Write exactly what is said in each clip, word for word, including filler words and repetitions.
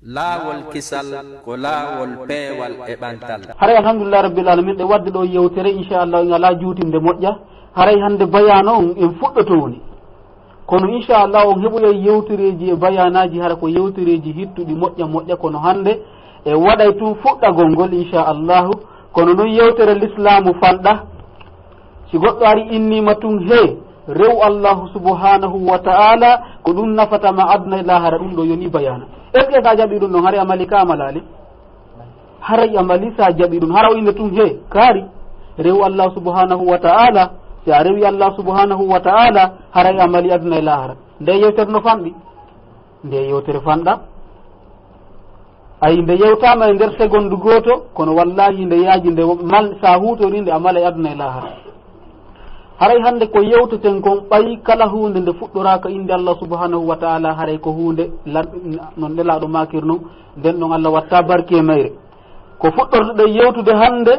Laawol kisal ko laawol peewal e ɓantal. Haray alhamdulillahi rabbil alamin, ɗe wadde ɗo yewtere, inchallah, en alaa juutinde moƴƴa. Haray hannde bayaana on en fuɗɗoto woni. Kono inchallah on heɓoyay yewtereeji e bayaanaaji, hara ko yewtereeji hittuɗi moƴƴa moƴƴa, kono hannde e waɗay tun fuɗɗagol ngol inchallahu. Kono non yewtere lislaamu fanɗa, si goɗɗo ari innima tun he rew Allahu subhanahu wa ta'ala, ko ɗum nafata ma aduna e lahara, ɗum ɗo yoni bayana. Est ce que sa jaɓi ɗum ɗon, haray amali ka amalali? Haray amali sa jaɓi ɗum, hara o inde tun he kaari rew Allah subhanahu wa ta'ala. Si a rewi Allah subhanahu wa ta'ala, haray amali aduna e lahara. Nde yewtere no fanɗi, nde yewtere fanɗa. Ay, nde yewtama e nder segondu gooto, kono wallahi nde yaaji, nde mal sa hutori nde amala e aduna e lahara. Haray hannde ko yewteten kon, ɓay kala huunde nde fuɗɗoraaka innde Allah subhanahu wa ta'ala, haray ko huunde lan-, non Nelaaɗo maakir non, nden ɗon Allah watta barke e mayre. Ko fuɗɗortoɗen yewtude hannde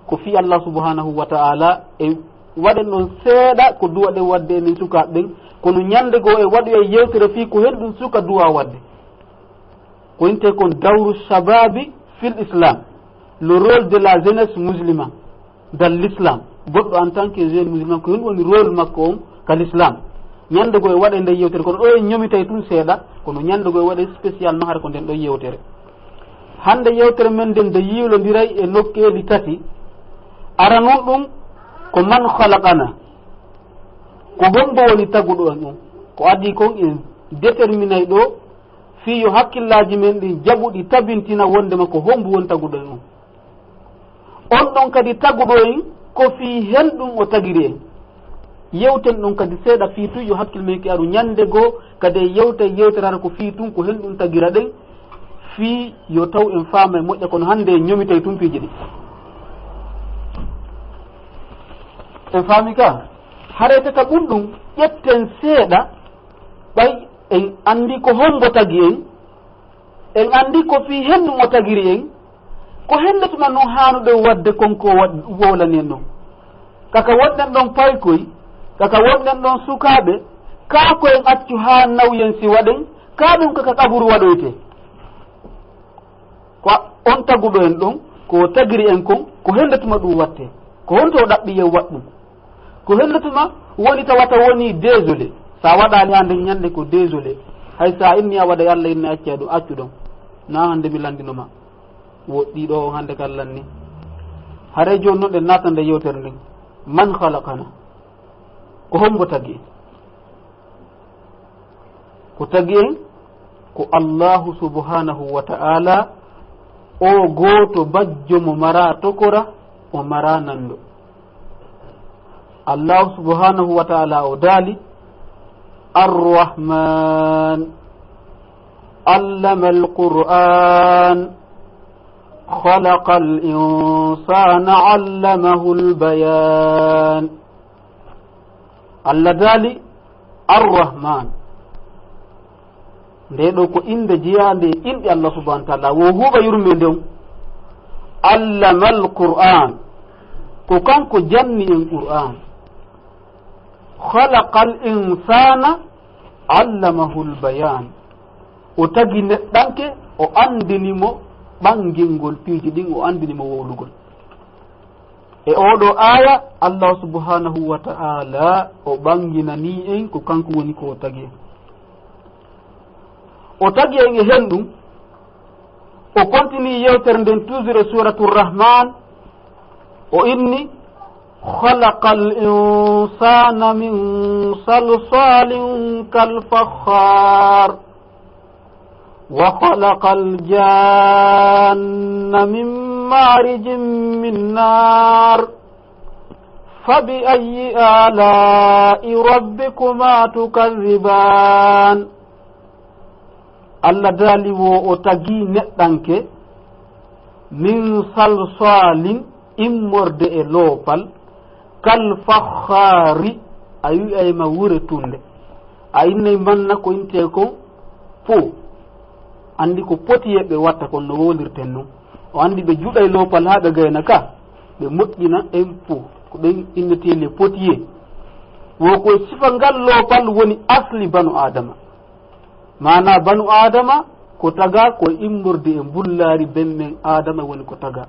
ko fii Allah subhanahu wa ta'ala, e waɗen ɗon seeɗa ko duwaɗen waɗde e min sukaaɓe ɓen, kono ñande goo e waɗoya yewtere fii ko hen ɗum suka duwa waɗde. Ko inte kon dawru shababi fil islam, le rôle de la jeunesse musulmane dans l'islam. Goɗɗo en tant que jeune musulman, ko hen woni rôle makko on ka l'islam? Ñande goo e waɗe nde yewtere, kono ɗo en ñomitay tun seeɗa, kono ñande goo e waɗe spécialement hara ko nden ɗo yewtere. Hannde yewtere men nden nde yiwlondiray e nokkeeli tati. Aranun ɗum ko man khalaqana, ko hombo woni taguɗo en on? Ko adii kon en déterminay ɗo fii yo hakkillaaji men ɗin jaɓuɗi tabintina wondema ko hombo woni taguɗo en on. On ɗon kadi taguɗo en, ko fii hen ɗum o tagiri en. Yewten ɗon kadi seeɗa fii tun, yo hakkil men ki aru ñande goo kadi e yewta e yewtere hara ko fii tun ko hen ɗum tagira ɗen, fii yo taw en faama e moƴƴa, kono hannde en ñomitay tun piiji ɗi. En faami ka? Haray tata ɓun ɗum, ƴetten seeɗa, ɓay en anndi ko hombo tagi en, en anndi ko fii hen ɗum o tagiri en, ko hende tuma non haanuɗen waɗde kon ko waɗ-, wowlani en non? Kaka wonɗen ɗon paykoy, kaka wonɗen ɗon sukaaɓe, kaa ko en accu haa nawyen si waɗen, kaa ɗum kaka qaburu waɗoyte? Ko on taguɗo en ɗon, ko o tagiri en kon, ko hende tuma ɗum watte? Ko honto o ɗaɓɓi yen waɗ ɗum? Ko hende tuma woni tawata woni désolé? Sa waɗaali haa nden ñande ko désolé. Hay sa inni a waɗa, Yalla inni acca ɗum, accu ɗon. Na hande mi landino ma. Woɗɗi ɗo on hande kan lanni. Haray jooni non ɗen naata nde yewtere nden. Man khalaqana? Ko hombo tagi en? Ko tagi en ko Allahu subhanahu wa ta'ala, o gooto bajjo mo mara tokora, o mara nando. Allahu subhanahu wa ta'ala o daali, Ar-Rahman, allama al-Qur'an, khalaqa al-insana, allamahu al-bayan. Allah daali, Ar-Rahman. Nde ɗo ko innde jeyaande e inɗe Allah subhanahu wa ta'ala, wo huuɓa yurmeende on. Allama al-Qur'an. Ko kanko janni en Qur'an. Khalaqa al-insana, allamahu al-bayan. O tagi neɗɗanke, o anndini mo ɓangingol piiji ɗin, o anndini mo wowlugol. E oo ɗoo aaya, Allah subhanahu wa ta'ala o ɓanginanii en ko kanko woni ko o tagi en. O tagi en e hen ɗum, o kontinii yewtere nden toujours e Suuratu Rahman, o inni, "Khalaqal insana min salsalin kal fakhar." وخلق الجان من مارج من نار فبأي آلاء ربكما تكذبان. Allah daali wo o tagi neɗɗanke min salsalin, immorde e loopal, kal fakhari, a wi'ay ma wure tunde. A innay manna ko intee kon po. Anndi ko potiye ɓe watta kon no wowlirten non. O anndi ɓe juɗay loopal haa ɓe gayna ka, ɓe moƴƴina en po. Ko ɓen innetee les potiers. Wo ko e sifa ngal loopal woni asli banu Adama. Maanaa banu Adama, Ko taga ko immorde e mbullaari bemmen Aadama woni ko taga.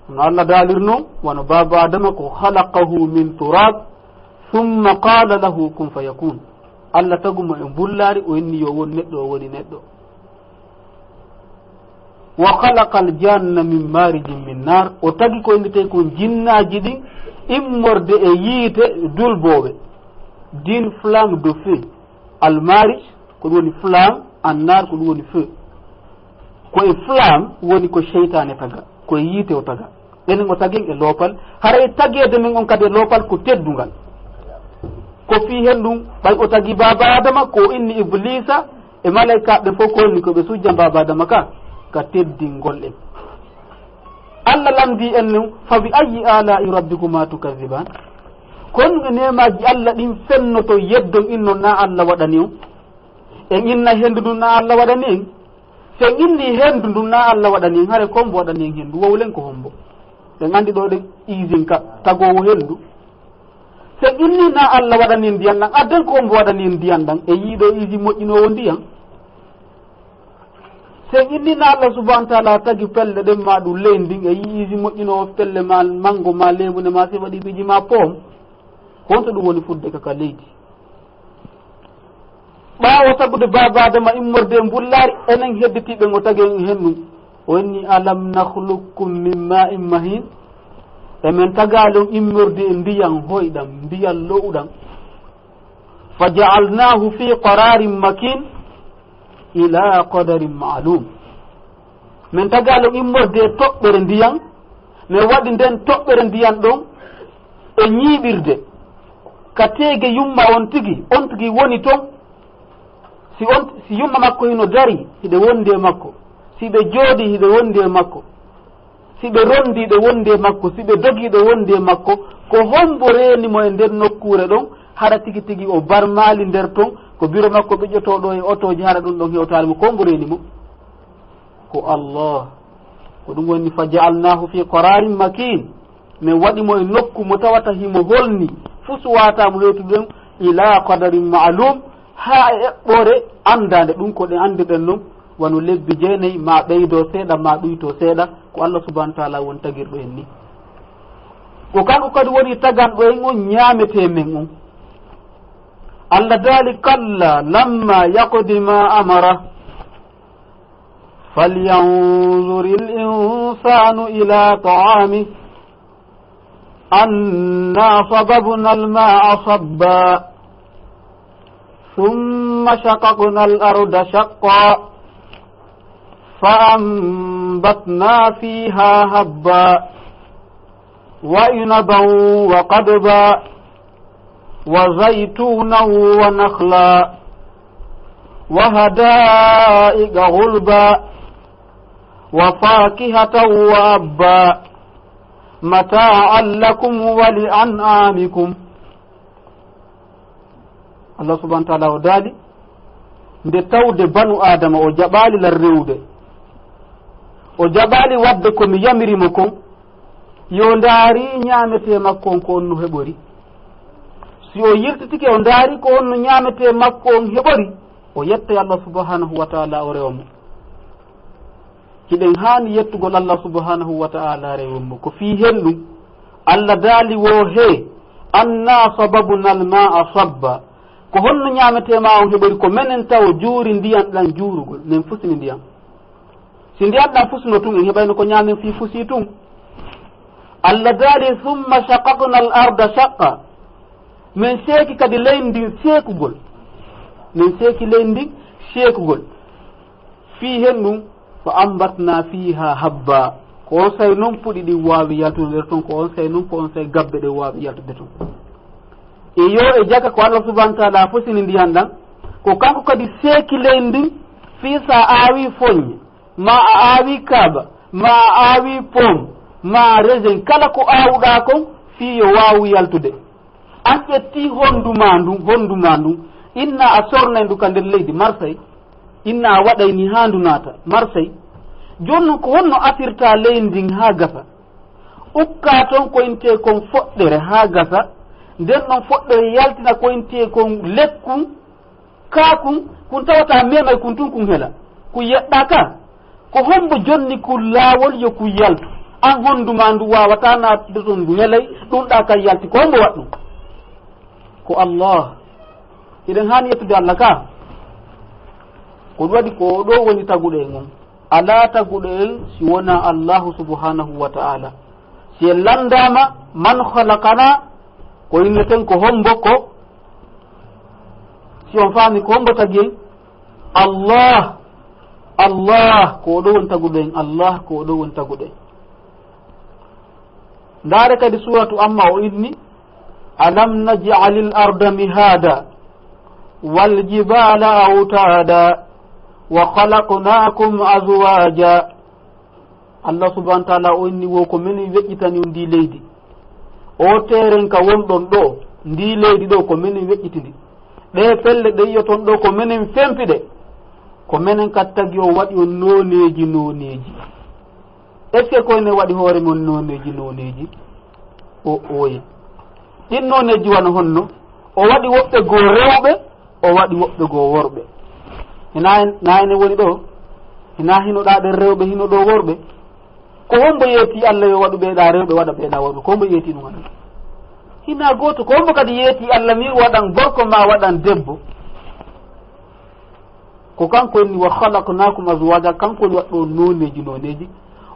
No Allah daalirno, wano baaba Aadama ko خلقه من تراب ثم قال له كن فيكون. Allah tagu mo e mbullaari, o inni yo won neɗɗo, o woni neɗɗo. وخلق الجان من مارج من نار. O tagi ko innetee kon jinnaaji ɗin immorde e yiite dulboowe. D'une flamme de feu. Al-marij, ko ɗum woni flamme, an-nar, ko ɗum woni feu. Ko e flamme woni ko seytaane taga, ko e yiite o taga. Enen o tagen e loopal, haray tageede men on kadi e loopal ko teddungal. Ko fii hen ɗum, ɓay o tagi baaba Adama, ko inni Ibliisa e malaykaaɓe ɓe fof ko woni ko ɓe sujja baaba Adama ka, ka teddingol en. Allah lamndii en nun, "Fa bi ayyi aalaa'i rabbikumaa tukazziban?" Ko honɗum e neemaaji Allah ɗin fennoto yeddon innon na Allah waɗani on? En inna henndu ndun na Allah waɗani en? Si en inni henndu ndun na Allah waɗani en, hare ko hombo waɗani en henndu? Wowlen ko hombo? En anndi ɗo ɗen usine ka tagoowo henndu. Si en inni na Allah waɗani en ndiyan ɗan, adden ko hombo waɗani en ndiyan ɗan? E yiiɗo usine moƴƴinoowo ndiyan. Si en inni na Allah subhanahu wa ta'ala tagi pelle ɗen ma ɗum leydi ndin, e yii usine moƴƴinoowo pelle ma mango ma leebu ne ma si waɗi piiji ma poom. Honto ɗum woni fudde ka ka leydi? Ɓaawo tagude baaba Adama immorde e mbullaari, enen hedditiiɓe ngo tagen e henndu. O inni, "Alam nakhluqkum min ma'in mahin?" Emen tagaali on immorde e ndiyan hoyɗan, ndiyan lo'uɗan. "Fa ja'alnahu fi qararin makin ila qadarin ma'lum." Men tagaali on immorde e toɓɓere ndiyan, men waɗi nden toɓɓere ndiyan ɗon e ñiiɓirde ka teege yumma on tigi, on tigi woni ton. Si on, si yumma makko hino dari, hiɗe wondi e makko. Si ɓe jooɗi, hiɗe wondi e makko. Si ɓe rondi, hiɗe wondi e makko. Si ɓe dogi, hiɗe wondi e makko. Ko hombo reeni mo e nder nokkuure ɗon? Hara tigi tigi o barmaali nder ton, ko biro makko ɓeƴƴotoo ɗo e otooji, hara ɗum ɗon hewtaali mo. Ko hombo reeni mo? Ko Allah. Ko ɗum woni, "Fa ja'alnahu fi qararin makin." Men waɗi mo e nokku mo tawata himo holni, fusuwaata mo hewtuɗen, ila qadarin ma'lum, haa e eɓɓoore anndaande, ɗum ko ɗen anndirɗen non, wano lebbi jeenayi, ma ɓeydoo seeɗa, ma ɗuytoo seeɗa, ko Allah subhanahu wa ta'ala woni tagirɗo en ni. Ko kanko kadi woni taganɗo en on ñaametee men on. Allah daali, "Kalla lamma yaqdi ma amara." فلينظر الإنسان إلى طعامه أنا صببنا الماء صبا ثم شققنا الأرض شقا فأنبتنا فيها حبا وعنبا وقضبا وزيتونا ونخلا وحدائق غلبا وفاكهة وأبا متاعا لكم ولأنعامكم. Allah subhanahu wa ta'ala o daali, nde tawde banu Aadama o jaɓaali lan rewude, o jaɓaali waɗde ko mi yamiri mo kon, yo ndaari ñaametee makko on ko on no heɓori. Si o yiltitike o ndaari ko on no ñaametee makko on heɓori, o yetta Allah subhanahu wa ta'ala o rewa mo. Hiɗen haani yettugol Allah subhanahu wa ta'ala rewa mo. Ko fii hen ɗum, Allah daali wo he, "Anna sababna al-ma'a sabba." Ko honno ñaametee ma on heɓori? Ko menen taw juuri ndiyan ɗan juurugol, men fusini ndiyan. Si ndiyan ɗan fusuno tun, en heɓayno ko ñaamen fii fusii tun. Allah daali, "Summa shaqaqna al-arda shaqqa." Men seeki kadi leydi ndin seekugol. Men seeki leydi ndin seekugol. Fii hen ɗum, "Fa ambatna fiha habba." Ko on say non puɗi ɗin waawi yaltude nder ton, ko on say non, ko on say gabbe ɗen waawi yaltude ton. E yo e jaka ko Allah subhanahu wa ta'ala fusini ndiyan ɗan, ko kanko kadi seeki leydi ndin, fii sa aawi foññe, ma a aawi kaaba, ma a aawi pom, ma raisin, kala ko aawuɗaa kon, fii yo waawu yaltude. An ƴetti hondu ma ndun, hondu ma ndun, inna a sornay ndu ka nder leydi, marsay, inna a waɗay ni haa ndu naata, marsay. Jooni non ko honno asirta leydi ndin haa gasa? Ukka ton ko intee kon foɗɗere haa gasa, nden ɗon foɗɗere yaltina ko intee kon lekku, Kaa kun, kun tawata memay kun tun kun hela. Kun yeɗɗa ka. Ko hombo jonni kun laawol yo kun yaltu? An hondu ma ndu waawata naatude ton ndu helay, ɗun ɗa kan yalti. Ko hombo waɗɗun? Ko Allah. Hiɗen haani yettude Allah ka. Ko ɗun waɗi ko o ɗo woni taguɗo en on. Alaa taguɗo en si wonaa Allahu subhanahu wa ta'ala. Si en landaama man khalaqana, ko inneten ko hombo ko, si on faami ko hombo tagi en? Allah. Allah ko o ɗo woni taguɗo en. Allah ko o ɗo woni taguɗo en. Ndaare kadi suuratu Amma o inni, "Alam naj'alil arda mihada, wal jibala awtada, wa khalaqnakum azwaja." Allah subhanahu wa ta'ala o inni, wo ko menen weƴƴitani on ndi leydi. O teeren ka wonɗon ɗo, ndi leydi ɗo ko menen weƴƴiti ndi. Ɗe pelle ɗe yi'oton ɗo ko menen fempi ɗe. Ko menen kadi tagi on, waɗi on nooneeji nooneeji. Est-ce que ko enen waɗi hoore mon nooneeji nooneeji? O, ooye. Ɗin nooneeji wano honno? O waɗi woɓɓe goo rewɓe, o waɗi woɓɓe goo worɓe. Hinaa en, naa enen woni ɗo? Hinaa hino ɗaa ɗen rewɓe, hino ɗoo worɓe? Ko hombo yeeti Allah yo waɗu ɓee ɗaa rewɓe, waɗa ɓee ɗaa worɓe? Ko hombo yeeti ɗun Allah? Hinaa gooto. Ko hombo kadi yeeti Allah mi waɗan gorko ma waɗan debbo? Ko kanko inni, "Wa khalaqnakum azwaja", kanko woni waɗɗo nooneeji nooneeji.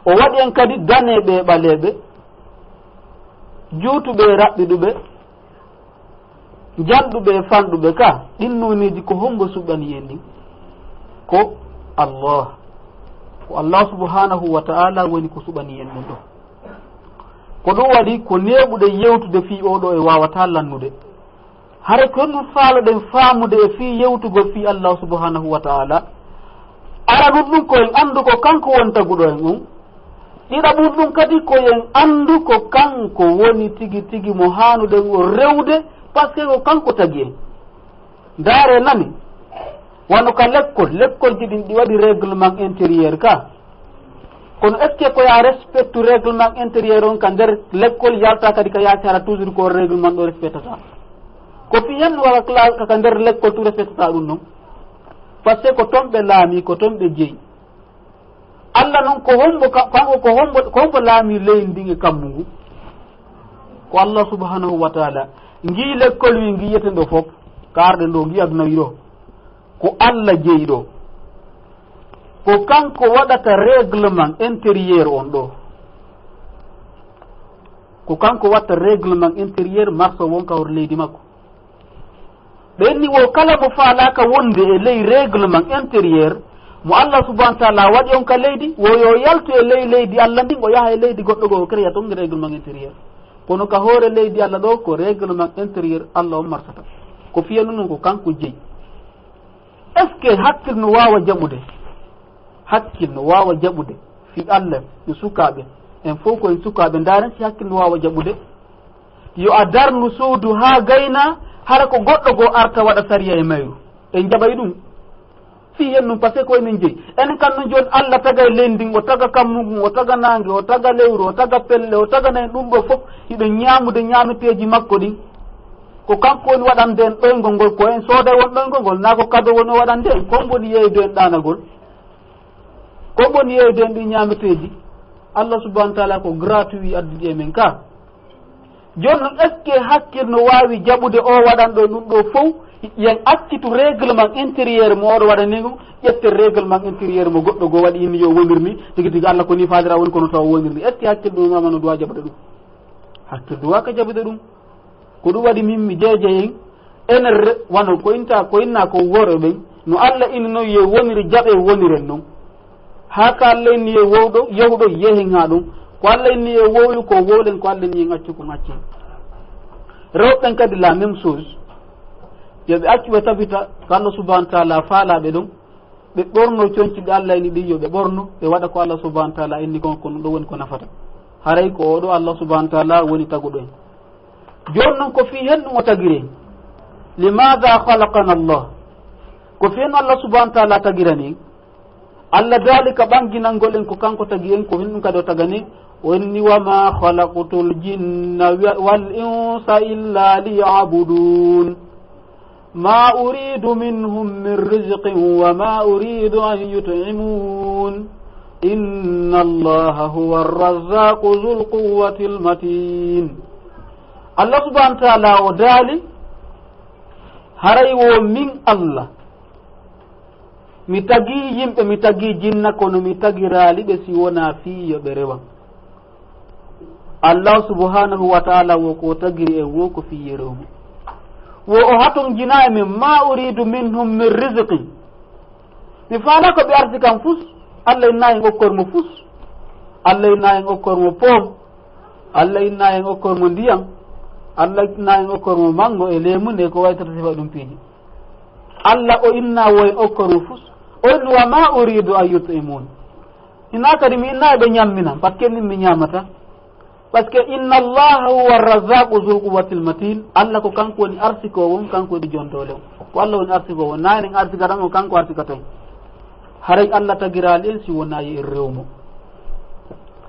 O waɗi en kadi daneeɓe e ɓaleeɓe, juutuɓe e raɓɓiɗuɓe, njanɗuɓe e fanɗuɓe. Ka ɗin nooneeji ko hombo suɓani en ɗin? Ko Allah. Ko Allah subhanahu wa ta'ala woni ko suɓani en ɗun ɗo. Ko ɗun waɗi ko neeɓuɗe yewtude fii oo ɗo e waawataa lannude. Hara ko honɗun faaloɗen faamude e fii yewtugol fii Allah subhanahu wa ta'ala? Aranun ɗun ko en anndu ko kanko woni taguɗo en on. Ɗiɗaɓun ɗun kadi ko en anndu ko kanko woni tigi tigi mo haanuɗen o rewde, parce que ko kanko tagi en. Ndaare nani, wano ka lekkol, lekkolji ɗin ɗi waɗi règlement intérieur ka. Kono est-ce que ko ya respectu règlement intérieur on ka nder lekkol, yalta kadi ka yaacara toujours ko règlement ɗo respectata? Ko fii hen wala ka, ka, ka nder lekkol tu respectata ɗun non? Parce que ko ton ɓe laami, ko ton ɓe jeyi. Allah non ko hombo ka, kanko ko hombo, ko hombo laami leydi ndin e kammu ngu? Ko Allah subhanahu wa ta'ala. Ngii lekkol wi ngi yiyeten ɗo fof, kaarɗen ɗo, ngii aduna wi ɗo. Ko Allah jeyi ɗo. Ko kanko waɗata règlement intérieur on ɗo. Ko kanko watta règlement intérieur marso won ka hor leydi makko. Ɓe inni wo kala mo faalaaka wonde e ley règlement intérieur mo Allah subhanahu wa ta'ala waɗi on ka leydi, wo yo yaltu e ley leydi Allah ndin, o yaha e leydi goɗɗo goo, o créa ton règlement intérieur. Kono ka hoore leydi Allah ɗo, ko règlement intérieur Allah on marsata. Ko fii henun non ko kanko jeyi. Est-ce que hakkil no waawa jaɓude? Hakkil no waawa jaɓude fii Allah no sukaaɓe? En fow ko en sukaaɓe, ndaaren si hakkil no waawa jaɓude. Yo a darnu suudu haa gayna, hara ko goɗɗo goo arta waɗa sariya e mayru. En jaɓay ɗun? Fii hen ɗun, parce que ko enen jeyi. Enen kan non jooni Allah tagay leydi ndin, o taga kammu ngun, o taga naange, o taga lewru, o taga pelle, o tagana en ɗun ɗo fof. Hiɗen ñaamude ñaameteeji makko ɗin. Ko kanko woni waɗande en ɗoyngol ngol, ko en sooday won ɗoyngol ngol, naa ko kado woni o waɗande en. Ko hombo woni yeeyude en ɗaanagol? Ko hombo woni yeeyude en ɗin ñaameteeji? Allah subhanahu wa ta'ala ko gratuit addi ɗi e men ka. Jooni non, est-ce que hakkil no waawi jaɓude o waɗanɗo ɗun ɗo fow? Yen accitu règlement intérieur mo oɗo waɗani ngun, ƴette règlement intérieur mo goɗɗo goo waɗi, inni yo wonir ni, tigi tigi Allah ko ni faadira woni, kono taw wonir ni. Est-ce que hakkil ɗun mama no duwa jaɓude ɗun? Hakkil duwa ka jaɓude ɗun. Ko ɗun waɗi min mi jeejeyen, enen re-, wano ko inta, ko inna ko worɓe ɓen, no Allah inni non yo wonir, jaɓe woniren non. Haa ko Allah inni yo wowɗo, yahuɗo, yehen haa ɗon. Ko Allah inni yo wowlu, ko wowlen, ko Allah inni en accu, ko accen. Rewɓe ɓen kadi la même chose. Yo ɓe accu ɓe tabita ko Allah subhanahu wa ta'ala faalaaɓe ɗon. Ɓe ɓorno conci ɗi Allah inni ɗin, yo ɓe ɓorno, ɓe waɗa ko Allah subhanahu wa ta'ala inni kon, ko ɗun ɗon woni ko nafata. Haray ko oo ɗoo Allah subhanahu wa ta'ala woni taguɗo en. Jooni non ko fii hen ɗun o tagiri en. Limaada khalaqana Allah? Ko fii hen Allah subhanahu wa ta'ala tagirani en. Allah daali ka ɓanginangol en ko kanko tagi en, ko fii hen ɗun kadi o tagani en. O inni, "Wa ma khalaqtul jinna wa-, wal insa illa liya'budun." ما أريد منهم من رزق وما أريد أن يطعمون إن الله هو الرزاق ذو القوة المتين. Allah subhanahu wa ta'ala o daali, haray wo min Allah, mi tagi yimɓe, mi tagi jinna, kono mi tagiraali ɓe si wonaa fii yo ɓe rewan. Allah subhanahu wa ta'ala wo ko tagiri en wo ko fii yo rew mo. Wo o haton jina e men, ma uridu minhum min rizqin. Mi faala ko ɓe arsikan fus. Allah inna en okkor mo fus. Allah inna en okkor mo poom. Allah inna en okkor mo ndiyam. Allah inna en okkor mo mango e leemunde ko waytata sifa ɗum piiji. Allah o inna wo en okkor mo fus. O inni, "Wa ma uridu an yut'imun." Ina kadi mi inna ɓe ñammina, parce que min mi ñamata. Parce que inna Allah huwa ar-razzaqu dhul quwwatil matin. Allah ko kanko woni arsiko won, kanko woni jon doole on. Ko Allah woni arsiko won. Na enen arsikata mo, kanko arsikata en. Haray Allah tagiraali en si wonaa yo en rew mo.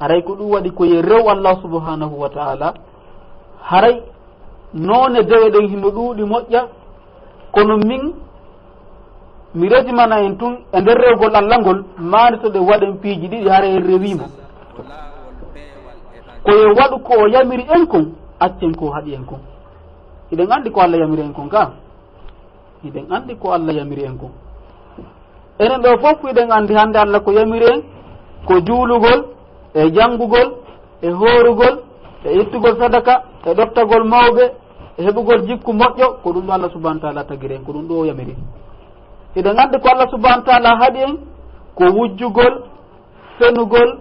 Haray ko ɗum waɗi ko yo en rew Allah subhanahu wa ta'ala. Haray noone dewe ɗen hino ɗuuɗi moƴƴa, kono min mi rejimana en tun e nder rewgol Allah ngol, maani to ɗe waɗen piiji ɗiɗi, hara en rewii mo. Ko yo waɗu ko o yamiri en kon, accen ko o haɗi en kon. Hiɗen anndi ko Allah yamiri en kon ka. Hiɗen anndi ko Allah yamiri en kon. Enen ɗo fof hiɗen anndi hannde Allah ko yamiri en ko juulugol, e janngugol, e hoorugol, e ittugol sadaka, e ɗoftagol mawɓe, e heɓugol jikku moƴƴo, ko ɗum ɗo Allah subhanahu wa ta'ala tagiri en, ko ɗum ɗo o yamiri. Hiɗen anndi ko Allah subhanahu wa ta'ala haɗi en ko wujjugol, fenugol,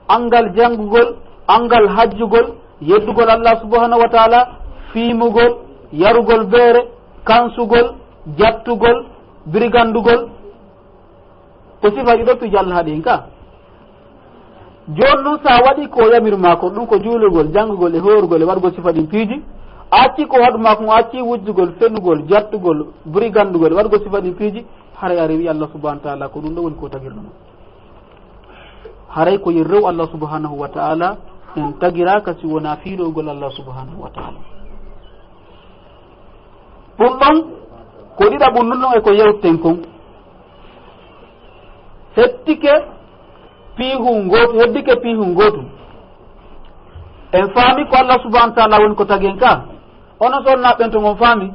anngal janngugol, anngal hajjugol, yeddugol Allah subhanahu wa ta'ala, fiimugol, yarugol beere, kansugol, jattugol, birigandugol. Ko sifa ɗiɗo piiji Allah haɗi en ka. Jooni noon, so a waɗi ko o yamir ma ko, ɗum ko juulugol, janngugol e hoorugol e waɗugol sifa ɗin piiji, a acci ko haɗu ma ko, a acci wujjugol, fenugol, jattugol, birigandugol e waɗugol sifa ɗin piiji, haray a rewi Allah subhanahu wa ta'ala, ko ɗum ɗo woni ko tagirɗo ma. Haray ko yo en rew Allah subhanahu wa ta'ala, en tagiraaka si wonaa fii rewgol Allah subhanahu wa ta'ala. Ɗum ɗon ko ɗiɗaɓum ɗum ɗon e ko yewten kon. Hettike piihun gootu, heddike piihun gootu. En faami ko Allah subhanahu wa ta'ala woni ko tagi en ka. Onon sonnaaɓe ɓen to ngon faami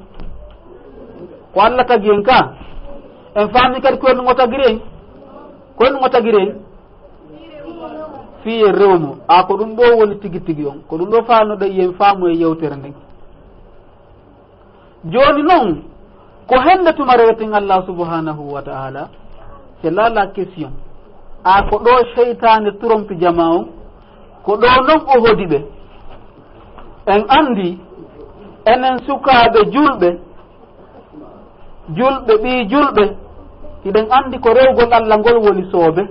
ko Allah tagi en ka. En faami kadi ko en ngo tagiri en. Ko en ngo tagiri en. Fii en rew mo. A ko ɗum ɗo woni tigi tigi on. Ko ɗum ɗo faanoɗen yen faamu e yewtere nden. Jooni noon, ko hende tuma reweten Allah subhanahu wa ta'ala? C'est là la question. A ko ɗo seytaane trompe jama on, ko ɗo noon o hodi ɓe. En anndi, enen sukaaɓe julɓe, julɓe, ɓii julɓe, hiɗen anndi ko rewgol Allah ngol woni soobe.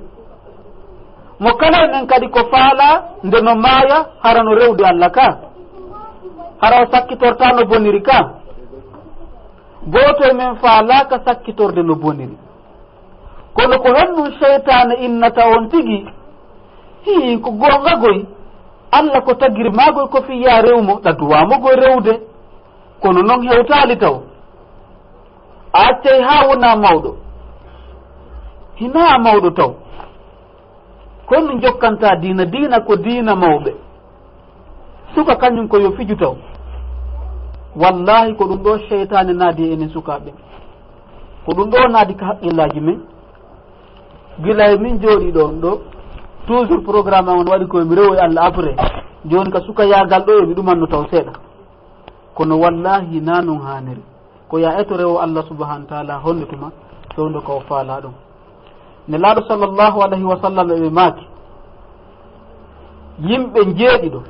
Mo kala e men kadi ko faala nde no maaya, hara no rewde Allah ka. Hara o sakkitorta no boniri ka. Gooto e men faalaaka sakkitorde no boniri. Kono ko honɗum seytaane innata on tigi? Hii, ko goonga goy. Allah ko tagiri maa goy ko fii yaa rew mo, ɗa duwaa mo goy rewde. Kono non hewtaali taw. A accay haa wona mawɗo. Hinaa mawɗo taw. Ko honɗum jokkanta diina? Diina ko diina mawɓe. Suka kañum ko yo fiju taw. Wallahi ko ɗum ɗo seytaane naadi e enen sukaaɓe. Ko ɗum ɗo naadi ka haqqillaaji men. Gila e min jooɗi ɗon ɗo, toujours programme am on waɗi koye mi rewoy Allah après. Jooni ka suka yaagal ɗo, yo mi ɗumanno taw seeɗa. Kono wallahi na non haaniri. Ko ya eto rewo Allah subhanahu wa ta'ala honde tuma fewndo ka o faala ɗum. Nelaaɗo sallallahu alayhi wa sallam e ɓe maaki, yimɓe njeeɗiɗo,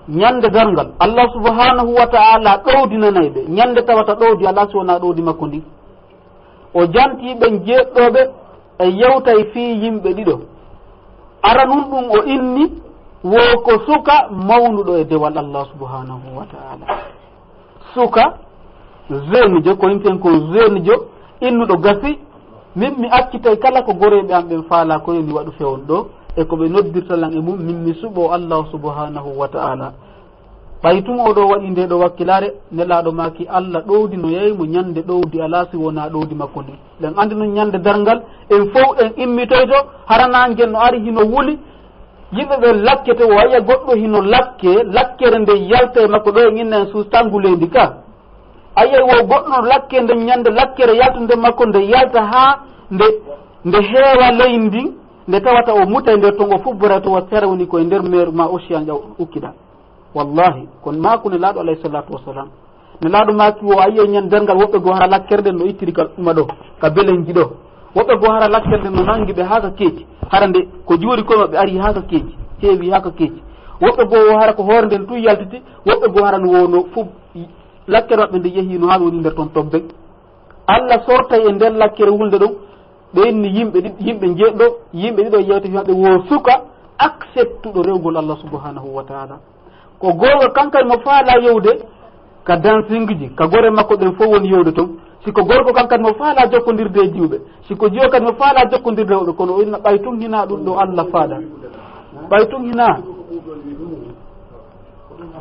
ñande darngal, Allah subhanahu wa ta'ala ɗowdinanay ɓe, ñande tawata ɗowdi alaa si wonaa ɗowdi makko ndin. O jantii ɓen jeeɗiɗo ɓe e yewtay fii yimɓe ɗiɗo. Aranun ɗum o inni wo ko suka mawnuɗo e dewal Allah subhanahu wa ta'ala. Suka, jeune jo, ko inten kon jeune jo, innuɗo gasi, min mi accitay kala ko goreeɓe am ɓen faalaa ko yo mi waɗu fewndo ɗo, e ko ɓe noddirta lan e mum, min mi suɓoo Allah subhanahu wa ta'ala. Ɓay tun oo ɗoo waɗii ndee ɗoo wakkilaare, Nelaaɗo maaki Alla ɗowdinoyay mo ñande ɗowdi alaa si wonaa ɗowdi makko ndin. Ɗen anndi nun ñande darngal, en fow en immitoyto, hara naange no ari hino wuli, yimɓe ɓen lakkete, o yi'a goɗɗo hino lakke, lakkere nden yalta e makko ɗoo, en inna en suus tanguleendi ka. A yi'ay wo goɗɗo no lakke nden ñande lakkere yaltude makko nde yalta haa nde, nde heewa leydi ndin, nde tawata o mutay nder ton, o fubbora to wa sera woni ko e nder mer ma océan ƴaw ukkida. Wallahi, kono maaku Nelaaɗo alayhi salatu wassalam. Nelaaɗo maaki wo a yi'ay ñande darngal woɓɓe goo hara lakkere nden no ittiri ka ɗuma ɗoo, ka belenji ɗoo. Woɓɓe goo hara lakkere nden no nangi ɓe haa ka keeci. Hara nde ko juuri kono ɓe ari haa ka keeci, heewi haa ka keeci. Woɓɓe goo wo hara ko hoore nden tun yaltiti, woɓɓe goo hara no wo no fu lakkere maɓɓe nde yehi no haa ɓe woni nder ton tobbe. Alla sortay e nder lakkere wulnde ɗon, ɓe inni yimɓe ɗiɗ-, yimɓe njeeɗiɗo, yimɓe ɗiɗo yewte maɓɓe wo suka acceptuɗo rewgol Alla subhanahu wa ta'ala. Ko goonga kan kadi mo faalaa yewde ka dancing ji, ka gore makko ɓen fow woni yewde ton. Si ko gorko kan kadi mo faalaa jokkondirde e jiwɓe. Si ko jiwo kadi mo faalaa jokkondirde e woɓɓe, kono o inna ɓay tun hinaa ɗun ɗoo Alla faalaa. Ɓay tun hinaa.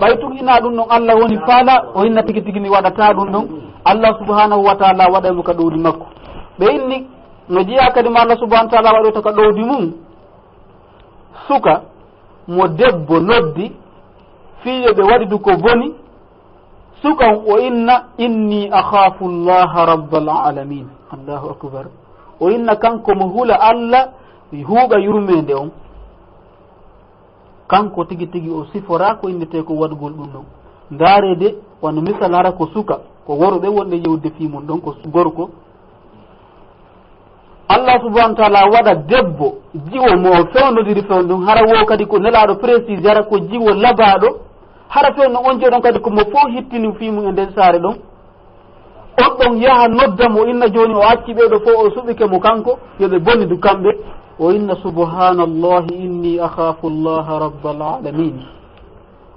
Ɓay tun hinaa ɗun ɗon Alla woni faala, o inna tigi tigi mi waɗataa ɗun ɗon. Alla subhanahu wa ta'ala waɗay mo ka ɗowdi makko. Ɓe inni, no jeyaa kadi mo Alla subhanahu wa ta'ala waɗoyta ka ɗowdi mun. Suka mo debbo noddi, fii yo ɓe waɗidu ko boni. Suka on o inna, "Inni akhafu Allaha rabbal alamin." Allahu akbar. O inna kanko mo hula Alla, huuɓa yurmeende on. Kanko tigi tigi o siforaa ko innetee ko waɗugol ɗun ɗon. Ndaaree de, wano misal hara ko suka, ko worɓe wonɓe yewde fii mun ɗon, ko su-, gorko. Allah subhanahu wa ta'ala waɗa debbo jiwo mo o fewndodiri fewndo ɗun, hara wo kadi ko Nelaaɗo précisé, hara ko jiwo labaaɗo, hara fewndo on jiwo ɗon kadi ko mo fow hittini fii mun e nden saare ɗon. On ɗon yaha nodda mo, inna jooni o acci ɓee ɗoo fow, o suɓike mo kanko, yo ɓe bonidu kamɓe. O inna, "Subhanallahi, inni akhafu Allaha rabbal alamin."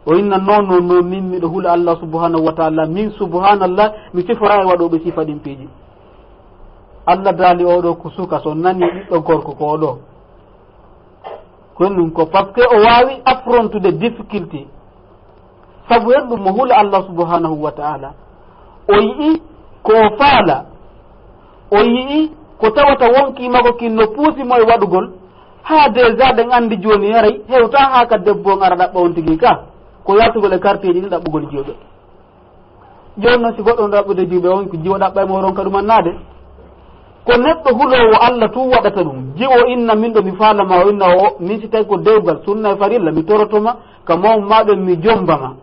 O inna, "Non, non, non, min miɗo hula Allah subhanahu wa ta'ala, min subhanallah, mi siforaa e waɗooɓe sifa ɗin piiji." Allah daali oo ɗoo ko suka, so nani ɓiɗɗo gorko ko oo ɗoo. Ko ɗun ko parce que o waawi affrontude difficulté. Sabu hen ɗun mo hula Allah subhanahu wa ta'ala. O yi'i ko o faala. O yi'i ko tawata wonkii makko kin no puusi mo e waɗugol. Haa déjà ɗen anndi jooni haray hewtaa haa ka debbo on ara ɗaɓɓa on tigi ka. Ko yaltugol e quartier ji ɗin ɗaɓɓugol jiwɓe. Jooni non si goɗɗo no ɗaɓɓude jiwɓe on, ko jiwo ɗaɓɓay mo ronka ɗum annaade. Ko neɗɗo huloowo Allah tun waɗata ɗum. Jiwo inna min ɗo mi faala ma, o inna o, min si tawi ko dewgal, sunna e farilla, mi toroto ma, ka mawɓe ma ɓen mi jomba ma.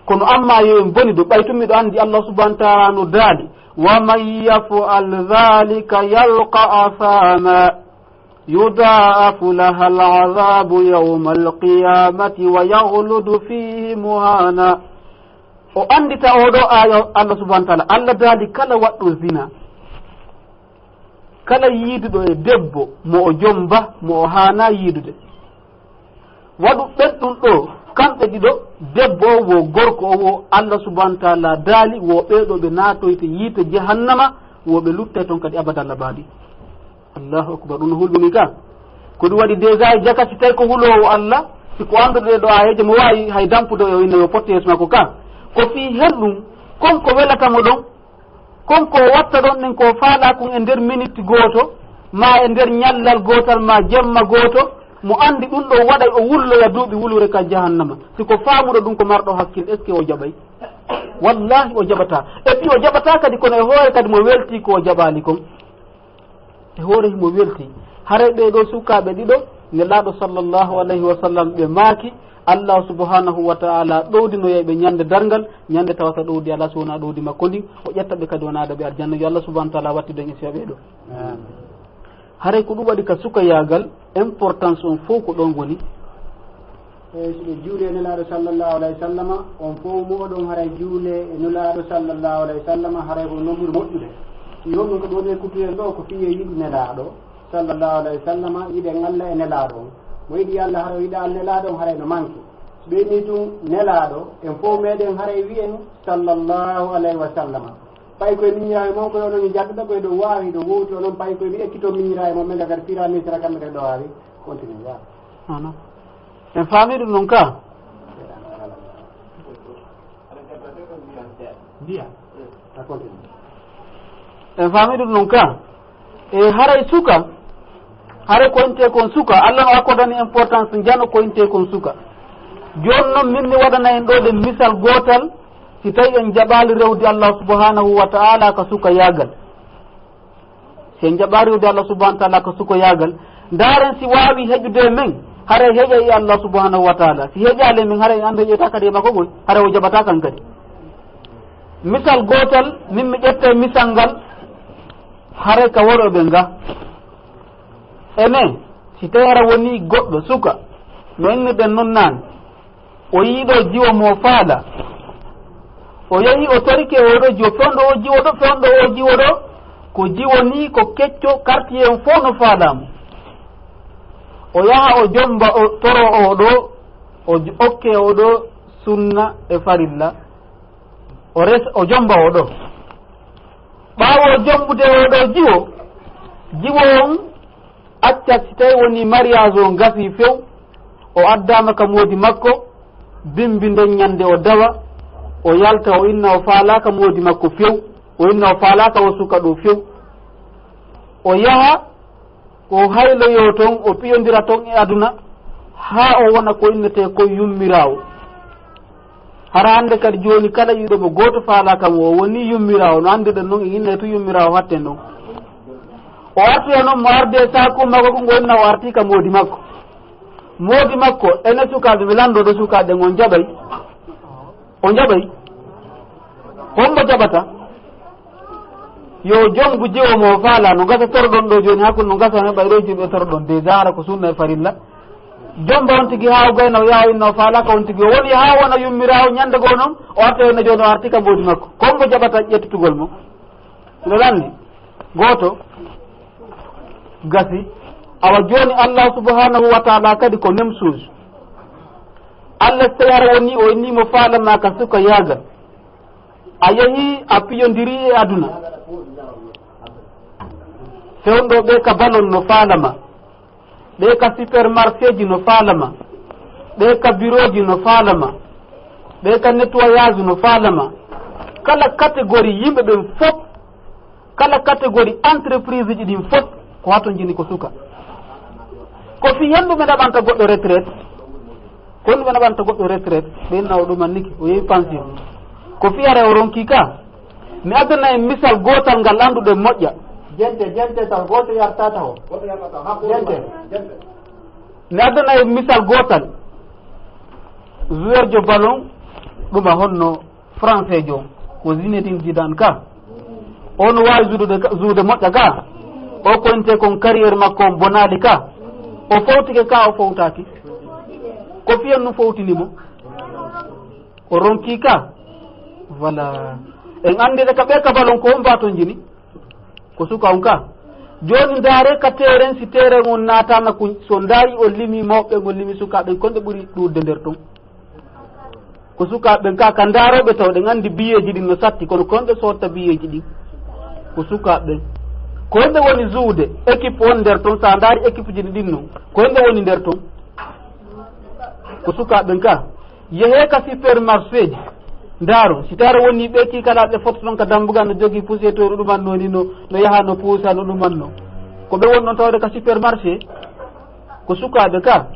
Kono amma yo en bonidu, ɓay tun miɗo anndi Allah subhanahu wa ta'ala no daali, "Wa man yaf'al dhalika yalqa athama." Yudha'afu laha al'adhabu yawma al-qiyamati wa yaghlud fihi muhana. O anndita oo ɗoo aaya, Allah subhanahu wa ta'ala, Allah daali kala waɗɗo zina, kala yiiduɗo e debbo mo o jomba, mo o haanaa yiidude. Waɗu ɓen ɗun ɗoo, kamɓe ɗiɗo, debbo oo wo gorko oo wo, Allah subhanahu wa ta'ala daali wo ɓee ɗoo ɓe naatoyte yiite jahannama, wo ɓe luttay ton kadi abada labadi. Allahu akbar, ɗun no hulɓini ka. Ko ɗun waɗi déjà e jaka si tawi ko huloowo Allah, si ko annduɗo ɗee ɗoo aayeeje mo waawi hay dampude o inna yo potte yeeso makko ka. Ko fii hen ɗun, kon ko welata mo ɗon, kon ko o watta ɗon ɗen ko o faalaa kon e nder miniti gooto, maa e nder ñallal gootal, maa jemma gooto, mo anndi ɗun ɗoo waɗay o wulloya duuɓi wulure ka jahannama. Si ko faamuɗo ɗun ko marɗo hakkil, est-ce que o jaɓay? Wallahi o jaɓataa. Et puis o jaɓataa kadi kono e hoore kadi mo weltii ko o jaɓaali kon. E hoore himo weltii. Haray ɓee ɗoo sukaaɓe ɗiɗo, Nelaaɗo sallallahu alayhi wa sallam ɓe maaki, Allah subhanahu wa ta'ala ɗowdinoyay ɓe ñande darngal, ñande tawata ɗowdi alaa si wonaa ɗowdi makko ndin, o ƴetta ɓe kadi o naada ɓe aljanna. Yo Allah subhanahu wa ta'ala wattidu en e sifa ɓee ɗoo. Amin. Haray ko ɗun waɗi ka sukayaagal, importance on fow ko ɗon woni. E so ɓe juuli e Nelaaɗo sallallahu alayhi wa sallama, on fow moɗon haray juule e Nulaaɗo sallallahu alayhi wa sallama, haray ko non ɓuri moƴƴude. Fii honɗun ko ɗun e kuttuɗen ɗoo, ko fii e yiɗu Nelaaɗo sallallahu alayhi wa sallama, yiɗen Allah e Nelaaɗo on. Mo yiɗi Allah haray o yiɗa Nelaaɗo on haray no manki. So ɓe inni tun Nelaaɗo, en fow meɗen haray wi'en sallallahu alayhi wa sallama. Ɓay ko e miñiraaɓe mon, ko onon e jaɓɓuɓe, ko e ɗo waawi, ɗo wowti onon, ɓay ko e mi ekkito miñiraaɓe mon, ɓe gagari fira misira kamɓe kadi ɗo waawi. Continue, waaw. Ana. En faami ɗum ɗon ka? Ndiya. A continue. En faami ɗum noon ka? E haray suka, haray ko intee kon suka, Allah no accordani importance njano ko intee kon suka. Jooni noon min mi waɗana en ɗo ɗen misal gootal, si tawi en jaɓaali rewde Allah subhanahu wa ta'ala ka suka yaagal. Si en jaɓaali rewde Allah subhanahu wa ta'ala ka suka yaagal, ndaaren si waawi heƴude e men, haray heƴa e Allah subhanahu wa ta'ala. Si heƴaali e men, haray en anndu heƴoyta kadi e makko gol, haray o jaɓata kan kadi. Misal gootal, min mi ƴetta e misal ngal, haray ka worɓe ɓe nga. Enen, si tawi hara woni goɗɗo suka, no innirɗen non naane, o yiiɗo jiwo mo faala, o yehi o torike oɗo jiwo, fewndo o jiwo ɗo, fewndo o jiwo ɗo, ko jiwo ni ko kecco, quartier en fof no faalaamo. O yaha o jomba, o toro oɗo, o j-, okke oɗo sunna e farilla, o res-, o jomba oɗo. Ɓaawo jombude oɗo jiwo, jiwo on acca si tawi woni mariage o gasi few, o addaama ka moodi makko, bimbi nden ñande o dawa, o yalta, o inna o faalaaka moodi makko few, o inna o faalaaka o suka ɗo few. O yaha, o hayloyo ton, o piyondira ton e aduna, haa o wona ko innetee ko yummiraawo. Hara hannde kadi jooni kala yiɗo mo gooto faalaaka mo, o woni yummiraawo, no anndirɗen non, e inna e tu yummiraawo hatten ɗon. O artoya non mo arde e saaku makko ko ngo inna o arti ka moodi makko. Moodi makko, ene sukaaɓe, mi lanndo ɗo sukaaɓe, on jaɓay? O jaɓay? Hombo jaɓata? Yo jombu jiwo mo faala, no gasa toroɗon ɗo jooni, hakkunde no gasa heɓa ɗo jiwo toroɗon, déjà hara ko sunna e farilla. Jomba on tigi haa o gayna, o yaha inna o faala ka on tigi. O woni haa wona yummiraawo ñande goo non, o arta inna jooni o arti ka mboodi makko. Hombo jaɓata ƴettutugol mo? No lanndi. Gooto. Gasi. Awa jooni Allah subhanahu wa ta'ala kadi ko même chose. Allah si tawi hara woni o inni mo faala ma ka suka yaaga. A yehi a piyondiri e aduna. Fewndo ɓe ka balon no faala ma. Ɓe ka supermarché ji no faala ma. Ɓe ka bureau ji no faala ma. Ɓe ka nettoyage no faala ma. Kala catégorie yimɓe ɓen fof, kala catégorie entreprise ji ɗin fof, ko haton jini ko suka. Ko fii hendu ɓe naɓanta goɗɗo retraite. Ko honɗum ɓe naɓanta goɗɗo retraite, ɓe inna o ɗuman niki, o yehi pension. Ko fii hara o ronki ka. Mi addana en misal gootal ngal annduɗen moƴƴa. Jente, jente tan, gooto yartata o. Jente. Mi addana en misal gootal. Joueur jo ballon, ɗuma honno français jo, ko Zinedine Zidane ka. On waawi juudude ka, juude moƴƴa ka. O konte kon carrière makko on bonaali ka. O fowtike ka, o fowtaaki. Ko fiyan no fowtini mo. O ronki ka. Voilà. En anndi de ka ɓe ka ballon ko on mbaton jini. Ko suka on ka. Jooni ndaare ka terrain, si terrain on naatama kun, so ndaari o limi mawɓe, o limi sukaaɓe, kon ɓe ɓuri ɗuuɗde nder ton. Ko sukaaɓe ɓen ka, ka ndaarooɓe taw, ɗen anndi biyeeji ɗin no satti, kono ko honɓe sootta biyeeji ɗin? Ko sukaaɓe ɓen. Ko honɓe woni juude? Équipe on nder ton, sa ndaari équipe ji ɗin non, ko honɓe woni nder ton? Ko sukaaɓe ɓen ka. Yehee ka supermarché ji, ndaaro, si taara woni ɓe kiikalaaɓe foto ton ka dambugal no jogii poussetoru ɗuman no ni, no, no yaha no puusa no ɗuman no. Ko ɓe woni ɗon tawde ka supermarché, ko sukaaɓe ka.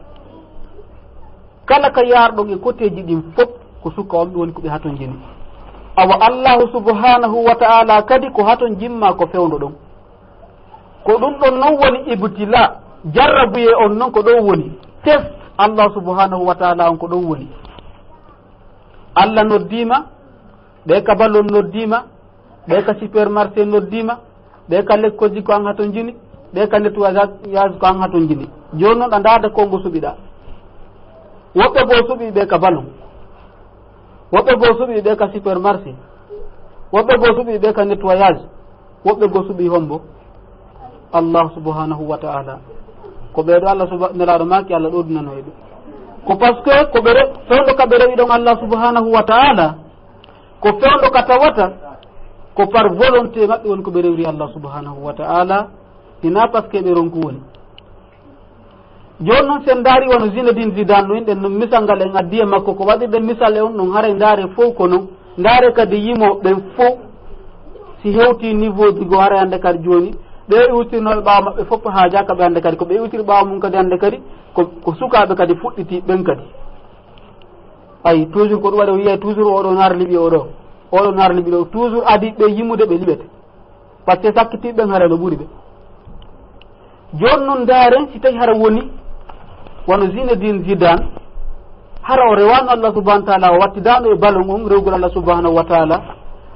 Kala ka yaarɗon e koteeji ɗin fof, ko suka on ɗum woni ko ɓe hatonjini. Awa Allahu subhanahu wa ta'ala kadi ko haton jimma ko fewndo ɗon. Ko ɗum ɗon non woni ibtila, jarrabuyee on non ko ɗon woni. Test Allah subhanahu wa ta'ala on ko ɗon woni. Allah noddiima, ɓe ka ballon noddiima, ɓe ka supermarché noddiima, ɓe ka lekkolji ko an hato njini, ɓe ka nettoyage ko an hato njini. Jooni noon ɗa ndaada konngo suɓiɗa. Woɓɓe goo suɓi ɓe ka ballon. Woɓɓe goo suɓi ɓe ka supermarché. Woɓɓe goo suɓi ɓe ka nettoyage. Woɓɓe goo suɓi hombo? Allah subhanahu wa ta'ala. Ko ɓeeɗo Allah suba-, nelaaɗo maaki Allah ɗoodinano e ɓe. Ko parce que ko ɓe re-, fewndo ka ɓe rewi ɗon Allah subhanahu wa ta'ala. Ko fewndo ka tawata ko par volonté maɓɓe woni ko ɓe rewri Allah subhanahu wa ta'ala, hinaa parce que ɓe ronku woni. Jooni noon, si en ndaari wano Zinedine Zidane no inɗen noon, misal ngal en addi e makko, ko waɗirɗen misal e on noon, haray ndaare fof ko noon. Ndaare kadi yimooɓe ɓen fof, si hewtii niveau ji goo, hara hannde kadi jooni, ɓe iwtirnooɓe ɓaawo maɓɓe fof haajaaka ɓe hannde kadi, ko ɓe iwtiri ɓaawo mum kadi hannde kadi, ko, ko sukaaɓe kadi fuɗɗitii ɓen kadi. Ayi, toujours ko ɗum waɗi, o yiyay toujours oɗo naara liɓi oɗo, oɗo naara liɓi ɗo, toujours adi ɓe yimude ɓe liɓete. Par ce que sakkitiiɓe ɓen haray no ɓuri ɓe. Jooni non ndaaren, si tawi hara woni wano Zinedine Zidane, hara o rewaano Allah subhanahu wa taala, o wattidaano e ballon on rewgol Allah subhanahu wa taala.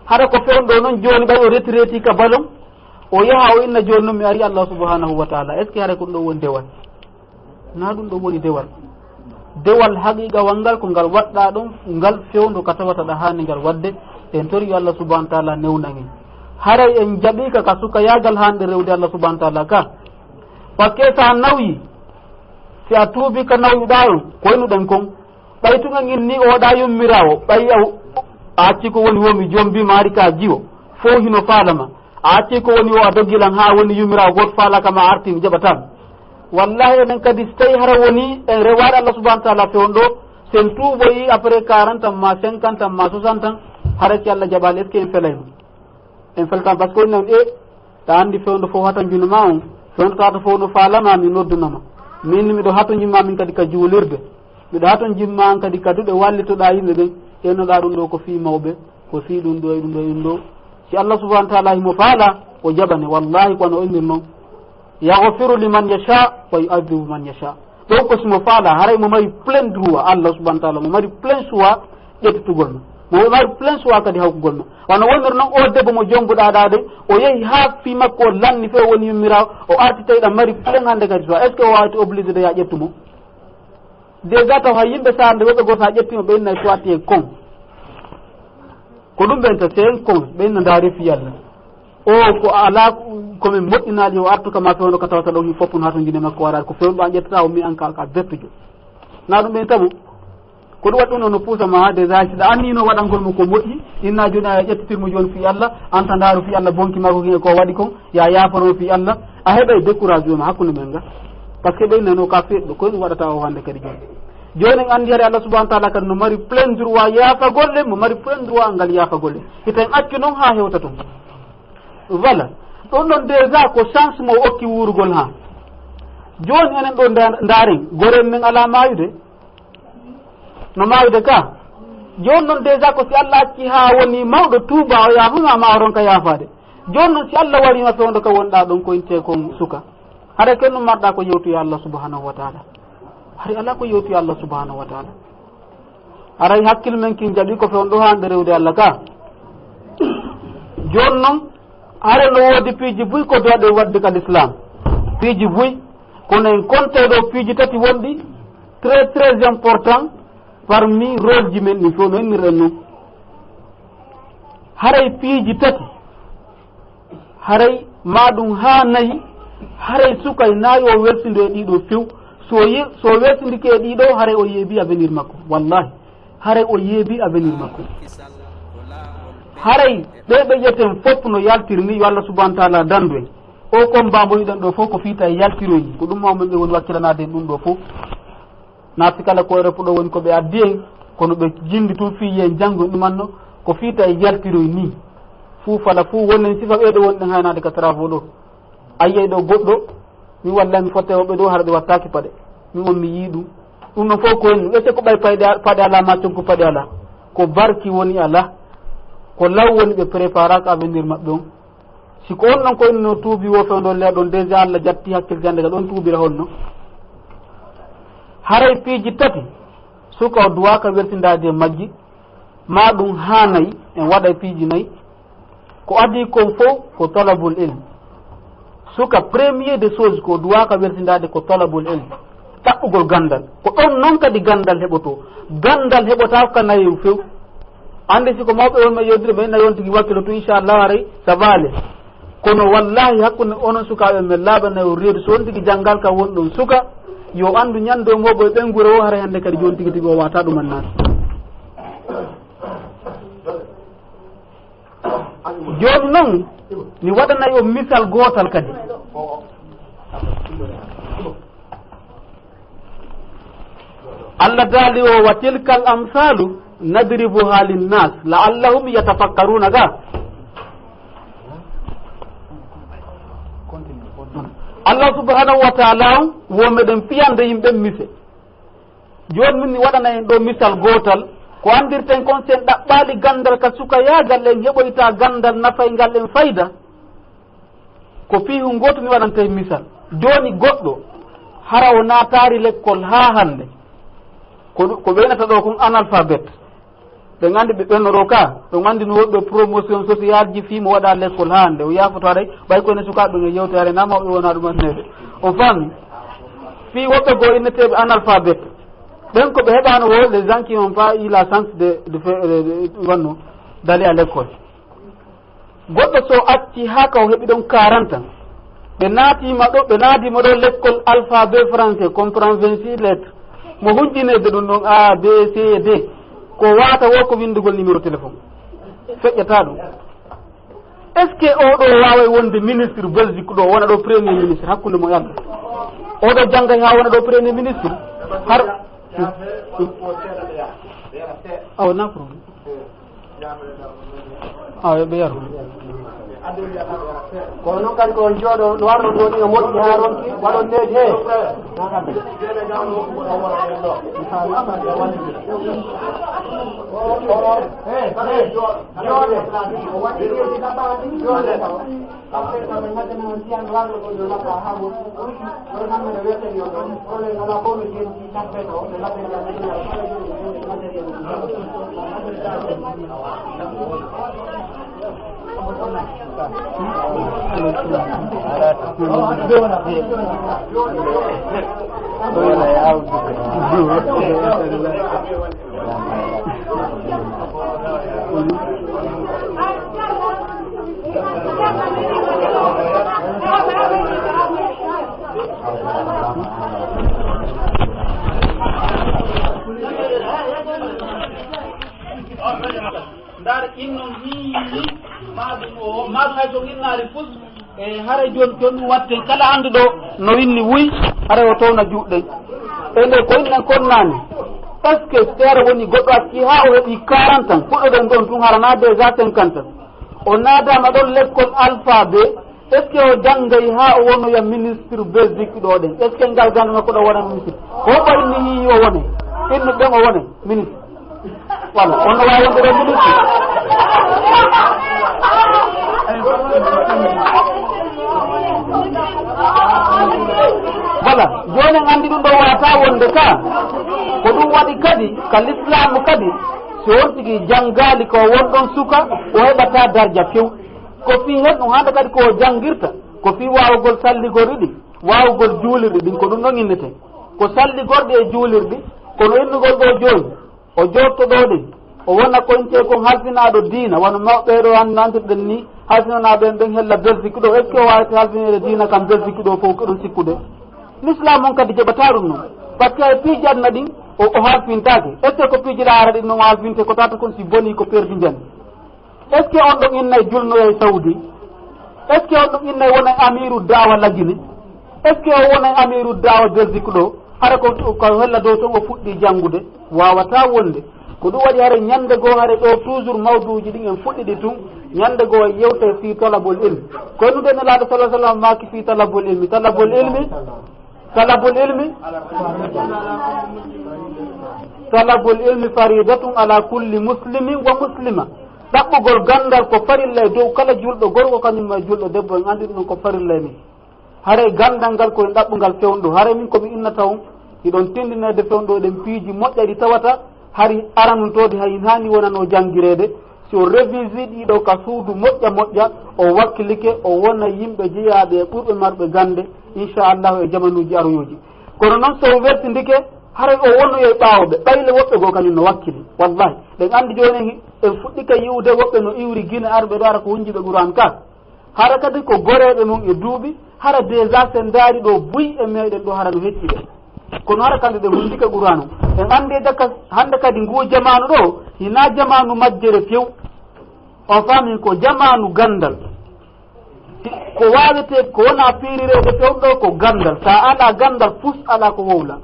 Hara ko fewndo non jooni ɓay o retireti ka ballon, o yaha o inna jooni non mi ari Allah subhanahu wa taala. Est-ce que hara ko ɗum ɗo woni dewal? Na ɗum ɗo woni dewal. Dewal haqiiqawal ngal ko ngal waɗɗaa ɗon, ngal fewndo ka tawata ɗa haani ngal waɗde. En tori yo Allah subhanahu wa taala newnan en. Haray en jaɓiika ka sukayaagal haande rewde Allah subhanahu wa taala ka. Parce que so a nawyi, si a tuubi ka nawyuɗaa on, koynuɗen kon. Ɓay tun en inni oɗa yummiraawo, ɓay a, a acci ko woni wo mi jombi maari ka jiwo, fow hino faalama. A acci ko woni wo a dogilan haa woni yummiraawo gooto faalaka ma arti mi jaɓataa mi. Wallahi enen kadi so tawi hara woni en rewaade Allah subhanahu wa taala fewndo, sen tuuboyi après quarante ans ma cinquante ans ma soixante ans, hara si Allah jaɓaali, est-ce que en felayno? En feltan, parce que woni non, e, ta andi fewndo fof hato njunu ma on, fewndo tato fof no faalama mi noddunoma. Min miɗo hato njimma min kadi ka juulirde. Miɗo hato njimma an kadi ka duɗe wallitoɗa yimɓe ɓen. Ennoɗa ɗum ɗo ko fii mawɓe, ko fii ɗum ɗo e ɗum ɗo e ɗum ɗo. Si Allah subhanahu wa taala himo faala, o jaɓane. Wallahi ko wano o innir non. Yaghfiru liman yasha, wa yu'adhibu man yasha. Ɗon ko simo faala, haray mo mari plein droit, Allah subhanahu wa taala, mo mari plein choix ƴettitugol ma. Mo mari plein choix kadi hawkugol ma. Wano wonir non o debbo mo jombuɗa ɗa de, o yehi haa fii makko o lanni few woni yummiraawo, o arti tawi ɗa mari plein hannde kadi choix. Est-ce que o waawti obligé de ya ƴettu mo? Déjà taw hay yimɓe saarde woɓɓe gooto haa ƴetti mo ɓe innay choix tiye kon. Ko ɗum ɓen ta, c'est un con, ɓen no ndaari fii Yalla. O ko alaa ko min moƴƴinaali, o artu kama fewndo ka tawata ɗon, fof no hato njine makko waraade, ko fewndo an ƴettata, o mi an ka, ka bettujo. Na ɗum ɓen tabu. Ko ɗum waɗi ɗum no puusa ma, déjà, si ɗa annino waɗangol mo ko moƴƴi, inna jooni a ƴettitir mo jooni fii Yalla, an ta ndaaru fii Yalla bonki makko kin e ko waɗi kon, ya yaaforo mo fii Yalla, a heɓay découragement hakkunde men nga. Parce que ɓen nano ka feɗɗo, ko ɗum waɗata o hannde kadi jooni. Jooni en anndi hari Allah subhanahu wa taala kadi no mari plein droit yaafagol ɗen, mo mari plein droit ngal yaafagol ɗen. Hiten accu non haa hewta ton. Voilà. Ɗon ɗon déjà ko chance mo okki wuurugol haa. Jooni enen ɗo nda-, ndaaren, goren men alaa maayude. No maayude ka. Jooni non déjà ko si Allah acci haa woni mawɗo tuuba o yaafama ma o ronka yaafaade. Jooni non si Allah wari ma fewndo ka wonɗa ɗon ko inte kon suka. Hara ken ɗum marɗa ko yewtuya Allah subhanahu wa taala. Hari alaa ko yewtuya Allah subhanahu wa taala. Haray hakkil men kin jaɓi ko fewndo hande rewde Allah ka. Jooni non, hare no woodi piiji buy ko doɗe wadde ka l'islam. Piiji buy, kono en konte ɗo piiji tati wonɗi très, très important parmi rôle ji men ɗin fof no innirɗen non. Haray piiji tati, haray ma ɗum haa nayi, haray sukay na yo welsindo e ɗiɗo few. So ye-, so welsindike e ɗiɗo, haray o yeebi avenir makko. Wallahi, haray o yeebi avenir makko. Haray ɓe ɓe ƴeten fof no yaltiri ni, yo Allah subhanahu wa taala dandu en. O combat mo yiɗen ɗo fof ko fii tawi yaltiroyi. Ko ɗum mawɓe ɓe woni wakkilanaade en ɗum ɗo fof. Naati kala ko Europe ɗo woni ko ɓe addi en, kono ɓe jindi tun fii yen janngo ɗumanno, ko fii tawi yaltiroy nii. Fuu fala fuu wonen sifa ɓee ɗo wonɗen haynaade ka travaux ɗo. A yiyay ɗo goɗɗo, mi wallay mi fotte woɓɓe ɗo hara ɓe wattaaki paɗe. Mi on mi yii ɗum. Ɗum ɗon fof ko woni ɗum. Ese ko ɓay payɗe a-, paɗe alaa ma coggu paɗe alaa. Ko barki woni alaa. Ko law woni ɓe préparaka avenir maɓɓe on. Si ko on ɗon ko inno tuubi wo fewndo leer ɗon, déjà Allah jatti hakkil jande ka ɗon tuubira honno? Haray piiji tati, suka o duwaaka wertindaade e majji, ma ɗum haanay en waɗa piiji nayi. Ko adii kon fof ko talabul ilm. Suka premier des choses ko duwaaka wertindaade ko talabul ilm. Ɗaɓɓugol ganndal. Ko ɗon non kadi ganndal heɓotoo. Ganndal heɓotaako ka nayewu few. Anndi si ko mawɓe wonɓe yewtude, ɓe inna yon tigi wakkilo tun, inchallah, haray ça va aller. Kono wallahi, hakkunde onon sukaaɓe men laaɓa nayo reedu, so on tigi janngal ka won ɗon suka, yo anndu ñande o mooɓo e ɓen gure o, haray hannde kadi jooni tigi tigi o wata ɗum annaade. Jooni non, mi waɗanay on misal gootal kadi. Allah daali o, "Wa tilkal amsalu Nadribuha linnas la'allahum yatafakkaruna ga. Allah subhanahu wa ta'ala wo meɗen fiyande yimɓe mise. Jooni min mi waɗana en ɗo misal gootal, ko anndirten kon sen ɗaɓɓaali ganndal ka sukayaagal en heɓoyta ganndal nafayngal en fayda. Ko fii hun gooto mi waɗanta en misal. Jooni goɗɗo hara o naataali lekkol haa hannde. Ko ɗu-, ko ɓeynata ɗo kon analphabète. Ɓe nganndi ɓe ɓenno ɗo ka, ɓe nganndi no woɗɓe promotion sociale ji fii mo waɗa lekkol haa hannde. O yaafoto haray, ɓay ko ene sukaaɓe ɓen e yewte haray, na mawɓe wona ɗum anneede. O faami? Fii woɓɓe goo inneteeɓe analphabète. Ɓen ko ɓe heɓaano wo les gens qui n'ont pas eu la chance de, de faire, de, de, wanno, d'aller à l'école. Goɗɗo so acci haa ka o heɓi ɗon quarante ans, ɓe naatiima ɗo, ɓe naadiima ɗo lekkol alphabet français, comprend vingt-six lettres. Mo hunƴineede ɗum ɗon A, B, C, D, ko waata wo ko winndugol numéro téléphone. Feƴƴataa ɗum. Est-ce que oo ɗoo waaway wonde ministre Belgique ɗoo, wona ɗoo premier ministre hakkunde mo e Allah? Oo ɗoo janngay haa wona ɗoo premier ministre? Har, awa, na problème. Awa, yo ɓe yaru. Kono noon kadi ko on jooɗo, no warno ɗo ni, o moƴƴi haa ronki, waɗon needi he. Jooɗe, o waɗi needi laɓaani, jooɗe. Ndaar innon hiini maɗum o, maɗum hay so innaali fus, e haray jooni, jooni ɗum watte kala annduɗo no winni wuy, haray o towna juuɗe ɗen. E nde ko innan kon naani, est-ce que seera woni goɗɗo acci haa o heɓi quarante ans, puɗɗoɗen ɗon tun harana déjà cinquante ans. O naadaama ɗon lekkol alphabet, est-ce que o janngay haa o wonoya ministre Belgique ɗo ɗen? Est-ce que ngal ganda makko ɗo wona ministre? Ko ko inni yi o wone? Innu ɓen o wone ministre. Voilà, on no waawi wonde ɗo ministre. Voilà, jooni en anndi ɗum ɗo waata wonde ka. Ko ɗum waɗi kadi, ka l'islam kadi, si on tigi janngaali ko won ɗon suka, o heɓata darja few. Ko fii hen ɗum hannde kadi ko o janngirta, ko fii waawugol salligorɗi ɗin, waawugol juulirɗi ɗin, ko ɗum ɗon innete. Ko salligorɗi e juulirɗi, kono innugol ɗo jooni, o jootto ɗo ɗin, o wona ko intee kon halfinaaɗo diina, wano mawɓe ɗo an-, nantirɗen ni, halfinanaaɓe en ɓen hella Belgique ɗo, est-ce que o waawata halfineede diina kam Belgique ɗo fof ko ɗum sikkude? L'islam on kadi jaɓataa ɗum non. Parce que hay piiji aduna ɗin, o, o halfintaake. Est-ce que ko piiji ɗaara ɗin non o halfinte, ko tata kon si boni ko perdi njan? Est-ce que on ɗon innay julnoya e Saudi? Est-ce que on ɗon innay wonay amiru daawa La Guinée? Est-ce que o wonay amiru daawa Belgique ɗo? Hara ko, ko hella dow ton o fuɗɗi janngude? Waawataa wonde. Ko ɗum waɗi hara ñannde goo hara ɗo toujours mawduuji ɗin en fuɗɗiɗi tun. Ñannde goo en yewtay fii talabul ilmi. Ko e ɗum ɗo Nelaaɗo sallallahu alaihi wasallam maaki fii talabul ilmi. Talabul ilmi. Talabul ilmi. Talabul ilmi faridatun ala kulli muslimin wa muslima. Ɗaɓɓugol ganndal ko farilla e dow kala julɗo gorko, kañum e julɗo debbo, en anndi ɗum ko farilla e min. Haray ganndal ngal ko en ɗaɓɓungal fewndo. Haray min ko mi innata on, hiɗon tinndinede fewndo ɗen piiji moƴƴa ɗi tawata hari aranuntoode hay haani wonano janngireede. Si o revisi ɗiɗo ka suudu moƴƴa moƴƴa, o wakkilike, o wona yimɓe jeyaaɓe e ɓurɓe marɓe gannde, inchallahu e jamanuuji aroyooji. Kono noon so o weltindike, haray o wonnoyo e ɓaawo ɓe, ɓayle woɓɓe goo kañum no wakkili. Wallahi, ɗen anndi jooni en, en fuɗɗike yi'ude woɓɓe no iwri Gine arɓe ɗo ara ko wonjiɓe Qur'an ka. Hara kadi ko goreeɓe mum e duuɓi, hara déjà sen ndaari ɗo buy e meɗen ɗo hara no hecci ɓe. Kono hara kamɓe ɓe hunndike Qur'aanu. En anndi daka hannde kadi nguu jamaanu ɗo, hinaa jamaanu majjere few. On faami ko jamaanu ganndal. Ko waawetee, ko wonaa piirireede few ɗo ko ganndal. Sa alaa ganndal, fus alaa ko wowla.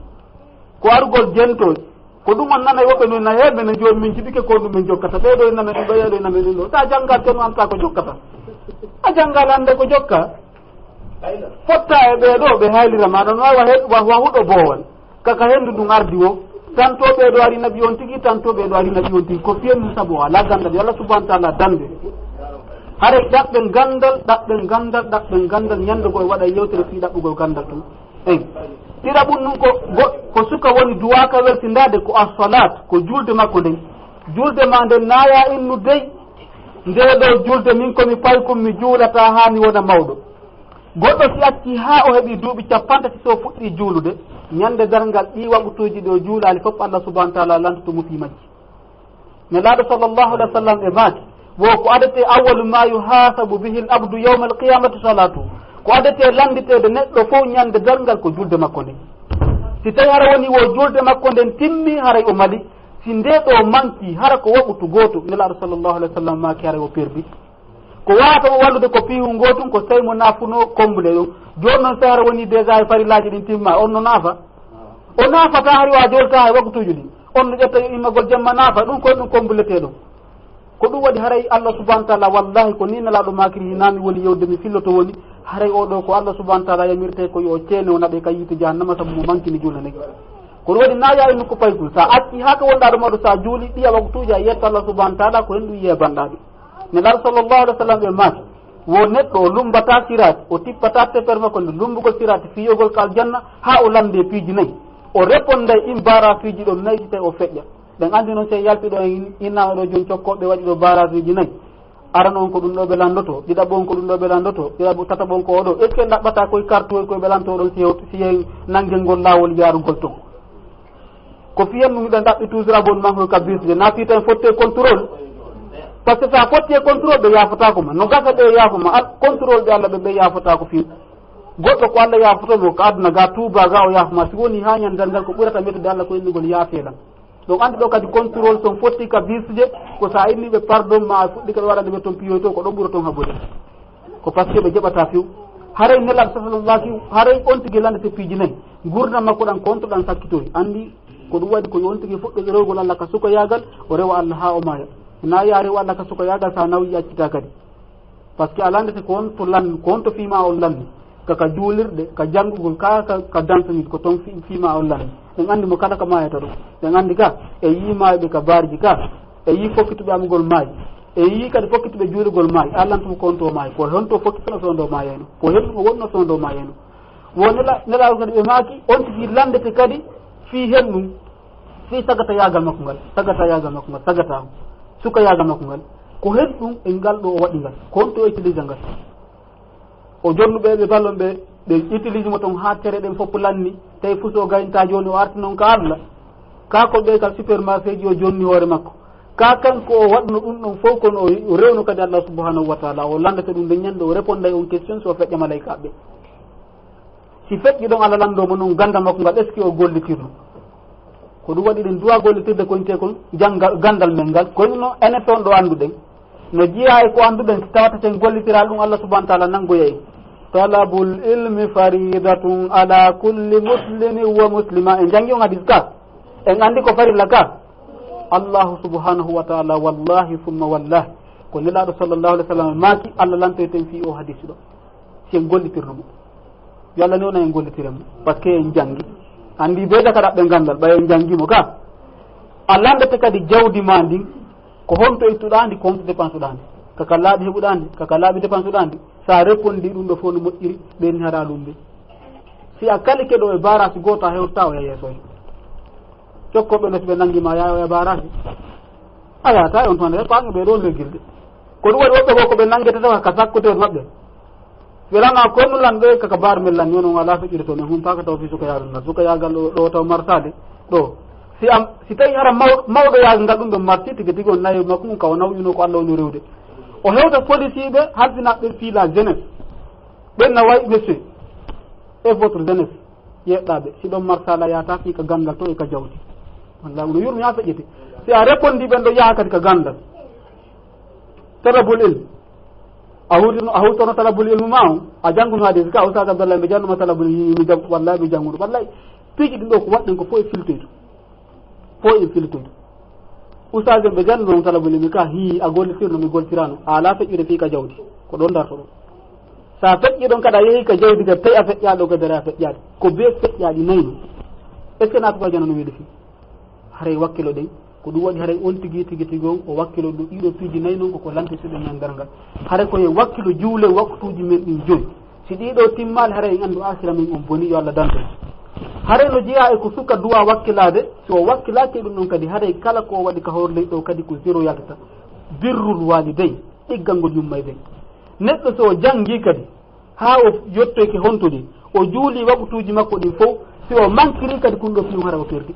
Ko arugol jentooji. Ko ɗum on nanay woɓɓe no na heɓe no jooni min jiɗike ko ɗum min jokkata. Ɓee ɗo nana ɗum ɗo, ɓee ɗo nana ɗum ɗo. Sa janngal kono an ka ko jokkata. A janngal annda ko jokka. Fotta e ɓee ɗo ɓe haylira ma ɗon wawa he-, wa-, wa huɗo boowal. Kaka hendu ndun ardi wo. Tanto ɓee ɗo ari nabi on tigi, tanto ɓee ɗo ari nabi on tigi. Ko fiyen ɗum sabu o alaa gandal. Yo Allah subhanahu wa ta'ala dande. Haray ɗaɓɓen gandal, ɗaɓɓen gandal, ɗaɓɓen gandal. Ñande goo waɗa yewtere fii ɗaɓɓugol gandal tun. Eyi. Ɗiɗaɓun nun ko, go-, ko suka woni duwaaka welsindaade ko as-salaat, ko juulde makko nden. Juulde maa nden naaya innu dey, ndee ɗoo juulde min ko mi paykun mi juulataa haa mi wona mawɗo. Goɗɗo si accii haa o heɓii duuɓi cappanɗe tati so fuɗɗii juulude, ñande darngal ɗii waqtuuji ɗi o juulaali fof Allah subhanahu wa ta'ala lantoto mo fii majji. Nelaaɗo sallallahu alaihi wa sallam e maaki, wo ko adete awwalu ma yuhasabu bihi al abdu yawma al qiyamati salatu. Ko adete landiteede neɗɗo fof ñande darngal ko julde makko nden. Si tawi hara woni wo julde makko nden timmi, haray o mali. Si nde ɗo manki, hara ko waqtu gooto, Nelaaɗo sallallahu alaihi wa sallam maaki haray o perdi. Ko waawata mo wallude ko piihu ngoo tun, ko tawi mo naafuno kombule ɗum. Jooni noon, so hara woni déjà e farillaaji ɗin timma, on no naafa? O naafata, hari wa jolta e waktuuji ɗin. On no ƴetta yo immagol jemma naafa, ɗum ko ɗum kombuletee ɗum. Ko ɗum waɗi haray Allah subhanahu wa ta'ala, wallahi ko ni Nelaaɗo maakiri, hinaa mi woni yewde mi filloto woni, haray oo ɗoo ko Allah subhanahu wa ta'ala yamirtee ko yo o ceene o naɓe ka yiite jahannama sabu mo mankini juulde nden. Ko ɗum waɗi na yaa innu ko paykun. Sa acci haa ka wonɗaa ɗo mawɗo, sa juuli ɗiya waktuuji a yetta Allah subhanahu wa ta'ala, ko hen ɗum yeebanɗaa ɗum. Nelaaɗo sallallahu alaihi wa sallam ɓe maaki, wo neɗɗo o lumbataa siraati, o tippataa tefere makko nde lumbugol siraati fiyogol ka aljanna haa o lande piiji nayi. O reponday in baarasuuji ɗon nayi si tawi o feƴƴa. Ɗen anndi noon si en yalti ɗo en innaama ɗo jooni cokkooɓe waɗi ɗo baarasuuji nayi. Arano on ko ɗum ɗo ɓe landoto, ɗiɗaɓo on ko ɗum ɗo ɓe landoto, ɗiɗaɓo, tataɓo on ko o ɗo. Est-ce que en ɗaɓɓataa koye kartuwol koye ɓe lanto ɗon si hewti, si en nangel ngol laawol yaarugol ton? Ko fiyan ɗum miɗen ɗaɓɓi toujours abonnement ko ka bisde. Na fii tan fotte contrôle. Parce que sa fotti e contrôle ɓe yaafotaako ma. No gasa ɓe yaafo ma. Al-, contrôle ɓe Allah ɓe, ɓe yaafotaako fii. Goɗɗo ko Allah yaafoto mo ka aduna ga tuuba ga o yaafo ma. Si woni haa ñande darngal ko ɓurata mettude Allah ko innugol yaafee lan. Donc anndi ɗo kadi contrôle son fotti ka bisde ko sa inni ɓe pardon ma a fuɗɗi ka ɓe waɗande ɓe ton piyoy to ko ɗon ɓura ton haɓude. Ko parce que ɓe jaɓata few. Haray Nelaaɗo sallallahu alaihi, haray on tigi landete piiji nayi. Ngurndan makko ɗan konto ɗan sakkitori. Anndi ko ɗum waɗi ko yo on tigi fuɗɗo rewgol Allah ka sukoyaagal, o rewa Allah haa o maaya. Na yaa rewa Allah ka sukoyaagal sa nawyi accita kadi. Parce que a landete ko on to lan-, ko on to fii ma on lanni. Ka, ka juulirɗe, ka janngugol, ka, ka, ka dansanit ko ton fii, fii ma on lanni. En anndi mo kala ka maayata ɗum. En anndi ka, e yii maayɓe ka baarji ka, e yii fokkituɓe amugol maayi. E yii kadi fokkituɓe juulugol maayi, a lantuɓe ko honto maayi, ko honto fokkitano so ndo maayayno, ko honɗum o wonno so ndo maayayno. Wo nela-, nelaaɗo kadi ɓe maaki, on tigi lanndete kadi fii hen ɗum, fii sagatayaagal makko ngal, sagatayaagal makko ngal, sagata sukoyaagal makko ngal. Ko hen ɗum e ngal ɗo o waɗi ngal, ko honto o utilisa ngal. O jonnuɓe ɓe ballon ɓe, ɓe utilise mo ton haa tere ɗen fof lanni, tawi fuso gaynta jooni o arti noon ka Allah. Ka ko ɓe ka supermarché ji o jonni hoore makko. Ka kanko o waɗno ɗum ɗon fof kono o, o rewno kadi Allah subhanahu wa ta'ala. O landata ɗum nden ñande o réponday on question so feƴƴa malaykaaɓe. Si feƴƴi ɗon Allah lando mo noon ganda makko ngal, est-ce que o gollitirno? Ko ɗum waɗi ɗen duwa gollitirde ko intee kon janngal, gandal men ngal. Ko ɗum noon enen toon ɗo annduɗen. No jeyaa e ko annduɗen, si tawata sen gollitiraa ɗum, Allah subhanahu wa ta'ala nanngoya en. Talabul ilmi faridatun ala kulli muslimin wa muslima. En janngi on hadis ka. En anndi ko farilla ka. Allahu subhanahu wa ta'ala, wallahi summa wallahi. Ko Nelaaɗo sallallahu alaihi wa sallam maaki, Allah lantoyten fii o hadis ɗo. Si en gollitirno mo. Yo Allah newna en gollitiren mo. Parce que en janngi. Anndi be daka ɗaɓɓe nganndal, ɓay en janngi mo ka. A lanndete kadi jawdi ma ndin, ko honto ittuɗaa ndi, ko honto dépense uɗaa ndi. Kaka laaɓi heɓuɗaa ndi, kaka laaɓi dépense uɗaa ndi. Sa répondi ɗum ɗo fof no moƴƴiri, ɓen hara ɗum ɓe. Si a kalike ɗo e barasi gooto a hewta o ya yeeso he. Cokkoɓe no si ɓe nangi ma yaa o ya barasi. A yaata e on toon rek, ko ange ɓe ɗo leggilde. Ko ɗum waɗi woɓɓe goo ko ɓe nangete tawa ka sakkoteeɗo maɓɓe. Welana ko nu lanɗo e kaka bar men lanni, onon ala feƴƴude to men humpaka taw fi suka yagal ngal. Suka yagal ɗo, ɗo taw marsali. Ɗo. Si am, si tawi hara maw-, mawɗo yagal ngal ɗum ɗo marsi, tigi tigi on nayo makko ɗum ka o nawyuno ko Allah woni rewde. O hewta policier ɓe, halfinaɓe fii la jeunesse. Ɓen na wayi monsieur. Et votre jeunesse. Yeɗɗaɓe. Si ɗon marsala yata fii ka gangal to e ka jawdi. Wallahi, no yurmi ha feƴƴete. Si a répondi ɓen ɗo yaha kadi ka gangal. Talabul ilm. A huutirno, a huutorno talabul ilmu ma on, a jannguno hadis ka, Oustaz Abdallah, mi jannuma talabul ilmi, mi jang-, wallahi mi jannguno. Wallahi, piiji ɗin ɗo ko waɗɗen ko fof e filtoyto. Fof en filtude. Ustaas en ɓe ganduno on tala bole mi ka hi a gollitirno mi goltirano a ala feƴƴude fii ka jawdi. Ko ɗon dartoɗon. Sa feƴƴi ɗon kadi a yehi ka jawdi kadi tawi a feƴƴaɗo kadi a feƴƴaɗi ko be feƴƴaɗi nayno. Est ce que naatu ka jano no wiide fii? Haray wakkilo ɗen ko ɗum waɗi haray on tigi tigi tigi on o wakkilo ɗum ɗiɗo piiji nayi non koko lantitiɗen ñandal ngal. Haray ko yo wakkilo juule waktuuji men ɗin joyi. Si ɗiɗo timmaali haray en anndu akhira men on boni yo Allah danto. Haray no jeyaa e ko suka duwa wakkilaade si o wakkilaaki e ɗum ɗon kadi haray kala ko o waɗi ka hoore leydi ɗo kadi ko zéro yaltata. Birrul walidayn ɗiggangol yummay ɓen. Neɗɗo so o janngi kadi haa o yettoyke hontude o juuli waktuuji makko ɗin fof si o mankiri kadi kun ɗo fiyum haray o perdi.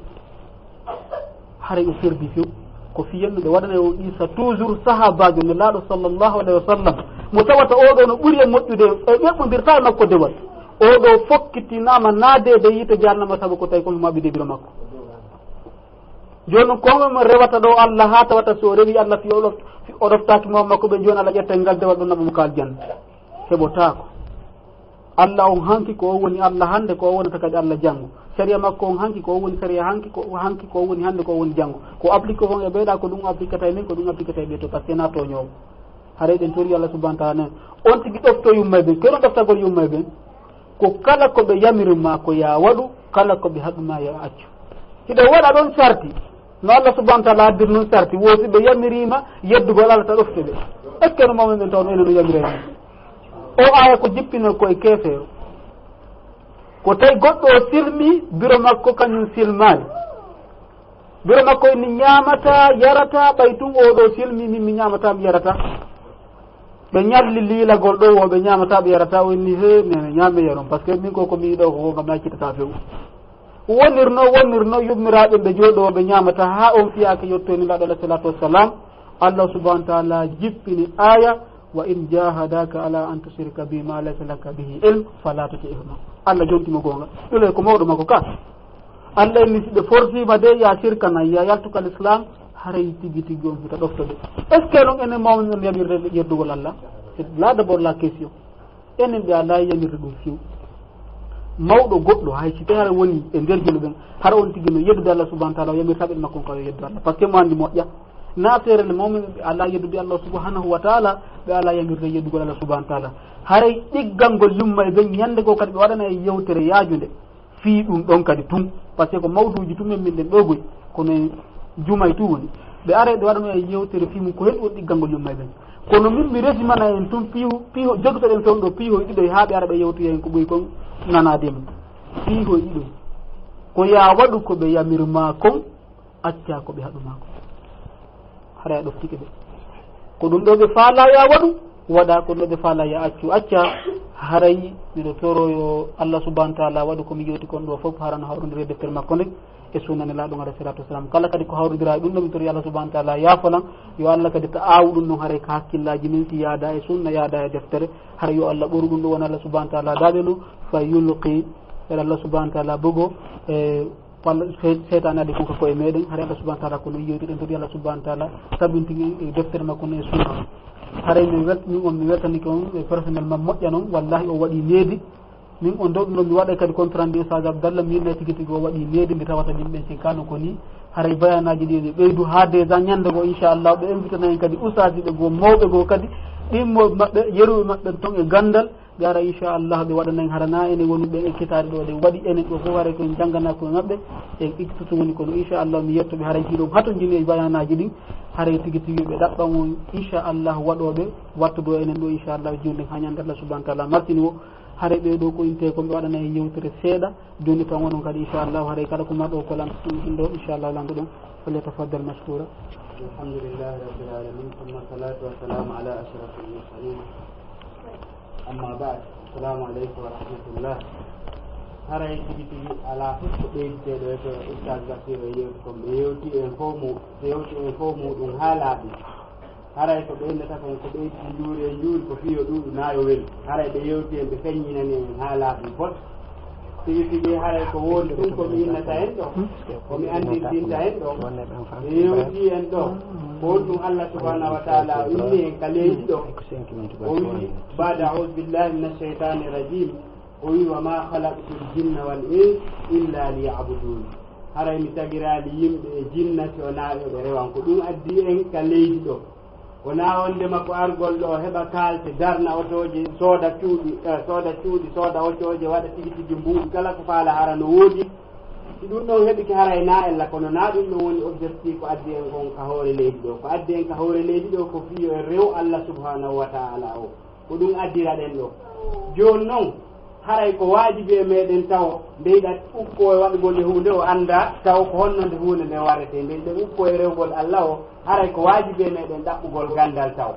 Haray o perdi few. Ko fiyanno ɓe waɗana on qissa toujours sahabajo nelaɗo sallallahu alayhi wa sallam mo tawata oɗo no ɓuri e moƴƴude e ɓeɓɓodirta e makko dewal. Oɗo fokkitinama naadede yiite jahannama sabu ko tawi ko maɓɓi debiro makko. Joni non kongo mo rewata ɗo Allah ha tawata so rewi Allah fi o ɗof- fi o ɗoftaki mo makko ɓe joni Allah ƴetta ngal dewal ɗo naɓa mo ka aljanna. Heɓotaako. Allah on hanki ko o woni Allah hannde ko o wonata kadi Allah janngo. Sariya makko on hanki ko o woni sariya hanki ko hanki ko o woni hannde ko o woni janngo. Ko applique on e ɓeeɗa ko ɗum appliquata e min ko ɗum appliquata e ɓee to par ce que na toñoowo. Haray ɗen tori Allah subhanahu wa ta'ala on tigi ɗofto yumma e ɓen kono ɗoftagol yumma e ɓen ko kala ko ɓe yamiri ma ko ya waɗu kala ko ɓe haɗu ma ya accu. Hiɗa waɗa ɗon sarti no Allah subhanahu wa ta'ala addir nun sarti wo si ɓe yamirima yeddugol Allah ta ɗofte ɓe. Est ce que no mawɓe ɓen taw no enen no yamiray ni? O aya ko jippino koye keefeero. Ko tawi goɗɗo o silmi biro makko kañum silmaali. Biro makko ni ñaamata yarata ɓay tun oɗo silmi min mi ñaamata mi yarata. Ɓe ñalli liilagol ɗo wo ɓe ñaamata ɓe yarata o inni he nene ñaame yaron par ce que min ko ko mi yiɗo ko gam accitata few. Wonirno wonirno yummiraaɓe ɓe jooɗo ɓe ñaamata haa on fiyaaka yettoy nulaaɗo alayhi salatu wassalam. Allah subhanahu wa taala jippini aya wa in jahadaka ala an tushrika bi ma laysa laka bihi ilm fala tuti'huma. Allah jontimo goonga ɗule ko mawɗo makko ka. Allah inni si ɓe forcima de ya sirkana ya yaltuka l'islam haray tigi tigi on fita ɗoftoɓe. Est ce que non enen mawni on yamirde ɓe ƴerdugol Allah? C'est là d'abord la question. Enen ɓe alaa yamirde ɗum few. Mawɗo goɗɗo hay si tawi hara woni e nder julo ɓen hara on tigi no yeddude Allah subhanahu wa taala o yamirta ɓen makko on kaw yo yeddu Allah par ce que mo anndi moƴƴa. Naatere nde mawɓe ɓe alaa yeddude Allah subhanahu wa taala. Ɓe alaa yamirde yeddugol Allah subhanahu wa taala. Haray ɗiggangol yumma e ɓen ñande goo kadi ɓe waɗana e yewtere yaajunde fii ɗum ɗon kadi tun par ce que ko mawduuji tun men min ɗen ɗo goy kono e jumay tun woni. Ɓe ara ɓe waɗano e yewtere fii mum ko hen ɗum ɗiggangol yumma e ɓen. Kono min mi resimana en tun piiho piiho jogotoɗen ton ɗo piihoy ɗiɗoy haa ɓe ara ɓe yewtoya en ko ɓuri kon nanaade mum. Piihoy ɗiɗoy ko ya waɗu ko ɓe yamir ma kon. Acca ko ɓe haɗu ma kon. Haray a ɗoftike ɓe. Ko ɗum ɗo ɓe faala ya waɗu waɗa ko ɗum ɗo ɓe faala ya accu acca. Haray miɗo toroyo Allah subhanahu wa taala waɗu ko mi yewti kon ɗo fof harano hawrondire deftere makko nde e sunna nelaaɗo alayhi salatu wassalam kala kadi ko hawrodira e ɗum ɗo mi tori Allah subhanahu wa taala yaafolan. Yo Allah kadi ta aawu ɗum ɗon haray ka hakkillaaji min si yaada e sunna yaada e deftere. Haray yo Allah ɓoru ɗum ɗo wona Allah subhanahu wa taala daaɗe no fa yulqi eɗa Allah subhanahu wa taala bogo e walla seytaane adi kon ka koye meɗen haray Allah subhanahu wa taala kono yewtiɗen tori Allah subhanahu wa taala tabintigi e deftere makko no e sunna. Haray min wel min on mi weltanike on e personnel ma moƴƴa noon wallahi o waɗi needi. Min on ɗo ɗum ɗo mi waɗa kadi compte rendu ustage abdallah mi yinna tigi tigi o waɗi needi nde tawata min ɓen sikkano ko ni. Haray bayanaaji ɗi eɗi ɓeydu haa déjà ñande goo inchallah ɓe invitana en kadi ustaaji ɓe goo mawɓe goo kadi ɗimmo maɓɓe yeruɓe maɓɓe ton e gandal. Ɓe ara inchallah ɓe waɗana en harana enen woni ɓen ekkitaade ɗo ɗen waɗi enen ɗo fof haray ko en janngana koye maɓɓe. E ikkitoto woni kono inchallah mi yettoɓe haray hiɗon hatonjini e bayanaaji ɗin. Haray tigi tigi ɓe ɗaɓɓan on inchallah waɗooɓe wattudo enen ɗo inchallah juulde haa ñande Allah subhanahu wa taala martini o. Haray ɓee ɗoo ko intee ko ɓe waɗana en yewtere seeɗa. Jooni tan onon kadi inchallahu haray kala ko marɗo ko lamtuɗo ɗum ɗo inchallahu lanɗo ɗum. Falyatafaddal mashkura. Alhamdulillahi rabbil alamin thumma salatu wassalamu ala ashrafil mursalin. Amma ba'd. Assalamu aleykum wa rahmatullah. Haray tigi tigi alaa fof ko ɓeyditeeɗo e ko ustaz Basiru e yewti kon ɓe yewti en fof mu ɓe yewti en fof muɗum haa laaɓi. Haray ko ɓe innata kon ko ɓe itti njuuri e njuuri ko fiyo ɗuuɗu naa yo welu. Haray ɓe yewti en ɓe feññinani en haa laaɓi fot. Tigi tigi haray ko woodi ɗum ko mi innata en ɗo ko mi anndintinta en ɗo. Ɓe yewti en ɗo ko honɗum Allah subhanahu wa taala o inni en ka leydi ɗo. O wi baada audu billahi min alcheytani rajim. O wi wa ma khalaqtu ljinna wal ins illa liyabudun. Haray mi tagiraali yimɓe e jinna si wonaa yo ɓe rewan. Ko ɗum addi en ka leydi ɗo. Wonaa wonde ma ko argol ɗo heɓa kaalte, darna otooje, sooda cuuɗi, eh, sooda cuuɗi, sooda otooje, waɗa tigi tigi mbuuɗi, kala ko faala hara no woodi. Si ɗum ɗon heɓike haray naa ella, kono naa ɗum ɗon woni objectif ko addi en kon ka hoore leydi ɗo. Ko addi en ka hoore leydi ɗo ko fii yo en rew Allah subhanahu wa ta'ala o. Ko ɗum addira ɗen ɗo. Jooni non, haray ko waajibi e meɗen tawo, ndeyɗa ukko e waɗugol e huunde, o annda tawo ko honno nde huunde nden warretee. Ndeyɗen ukko e rewgol Allah o, haray ko waajibi e meɗen ɗaɓɓugol ganndal tawo.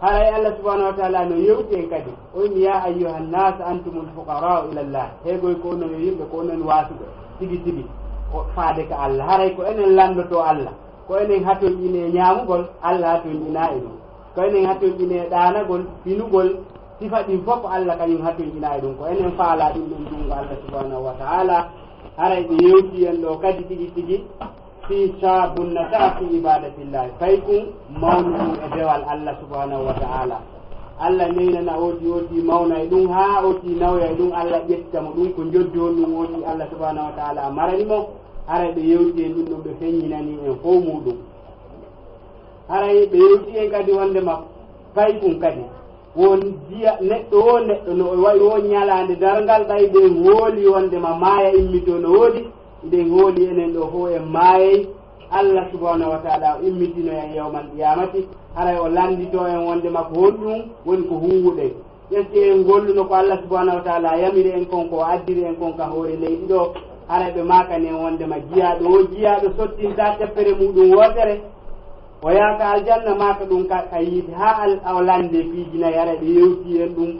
Haray Allah subhanahu wa ta'ala no yewti en kadi, o inni, "Ya ayyuhan nas, antumul fuqara'u ila Allah." Heegoy ko onon yo yimɓe, ko onon waasuɓe tigi tigi ko faade ka Allah. Haray ko enen lanndotoo Allah, ko enen hatonƴinee ñaamugol, Allah hatonƴinaa e ɗum. Ko enen hatonƴinee ɗaanagol, finugol, sifa ɗin fof Allah kañum hatonƴinaa e ɗum. Ko enen faalaa ɗum ɗon junngo Allah subhanahu wa ta'ala. Haray ɓe yewti en ɗo kadi tigi tigi fii shaabun nasha'a fii ibadatillahi. Paykun mawnuɗun e dewal Allah subhanahu wa ta'ala. Allah neynana ooti ooti mawna e ɗum, haa ooti nawya e ɗum, Allah ƴetta mo ɗum, ko njoddi honɗum ooti Allah subhanahu wa ta'ala marani mo. Haray ɓe yewti en ɗum ɗon, ɓe feññinani en fow muɗum. Haray ɓe yewti en kadi wondema paykun kadi won jiya neɗɗo wo neɗɗo no o wayi wo ñalaande darngal, ɓay ɗen hooli wondema maaya immitoo no woodi, ɗen hooli enen ɗo fow en maayay. Allah subhanahu wa ta'ala o immitino en yawmal qiyamati, haray o lannditoo en wondema ko honɗum woni ko huuwuɗen. Est-ce que en golluno ko Allah subhanahu wa ta'ala yamiri en kon, ko o addiri en kon ka hoore leydi ɗo? Haray ɓe maakani en wondema jiyaaɗo wo jiyaaɗo sottinta teppere muɗum wootere, o yaaka aljanna, maaka ɗum ka, ka yiite, haa al-, o lande piiji nayi. Haray ɓe yewti en ɗum,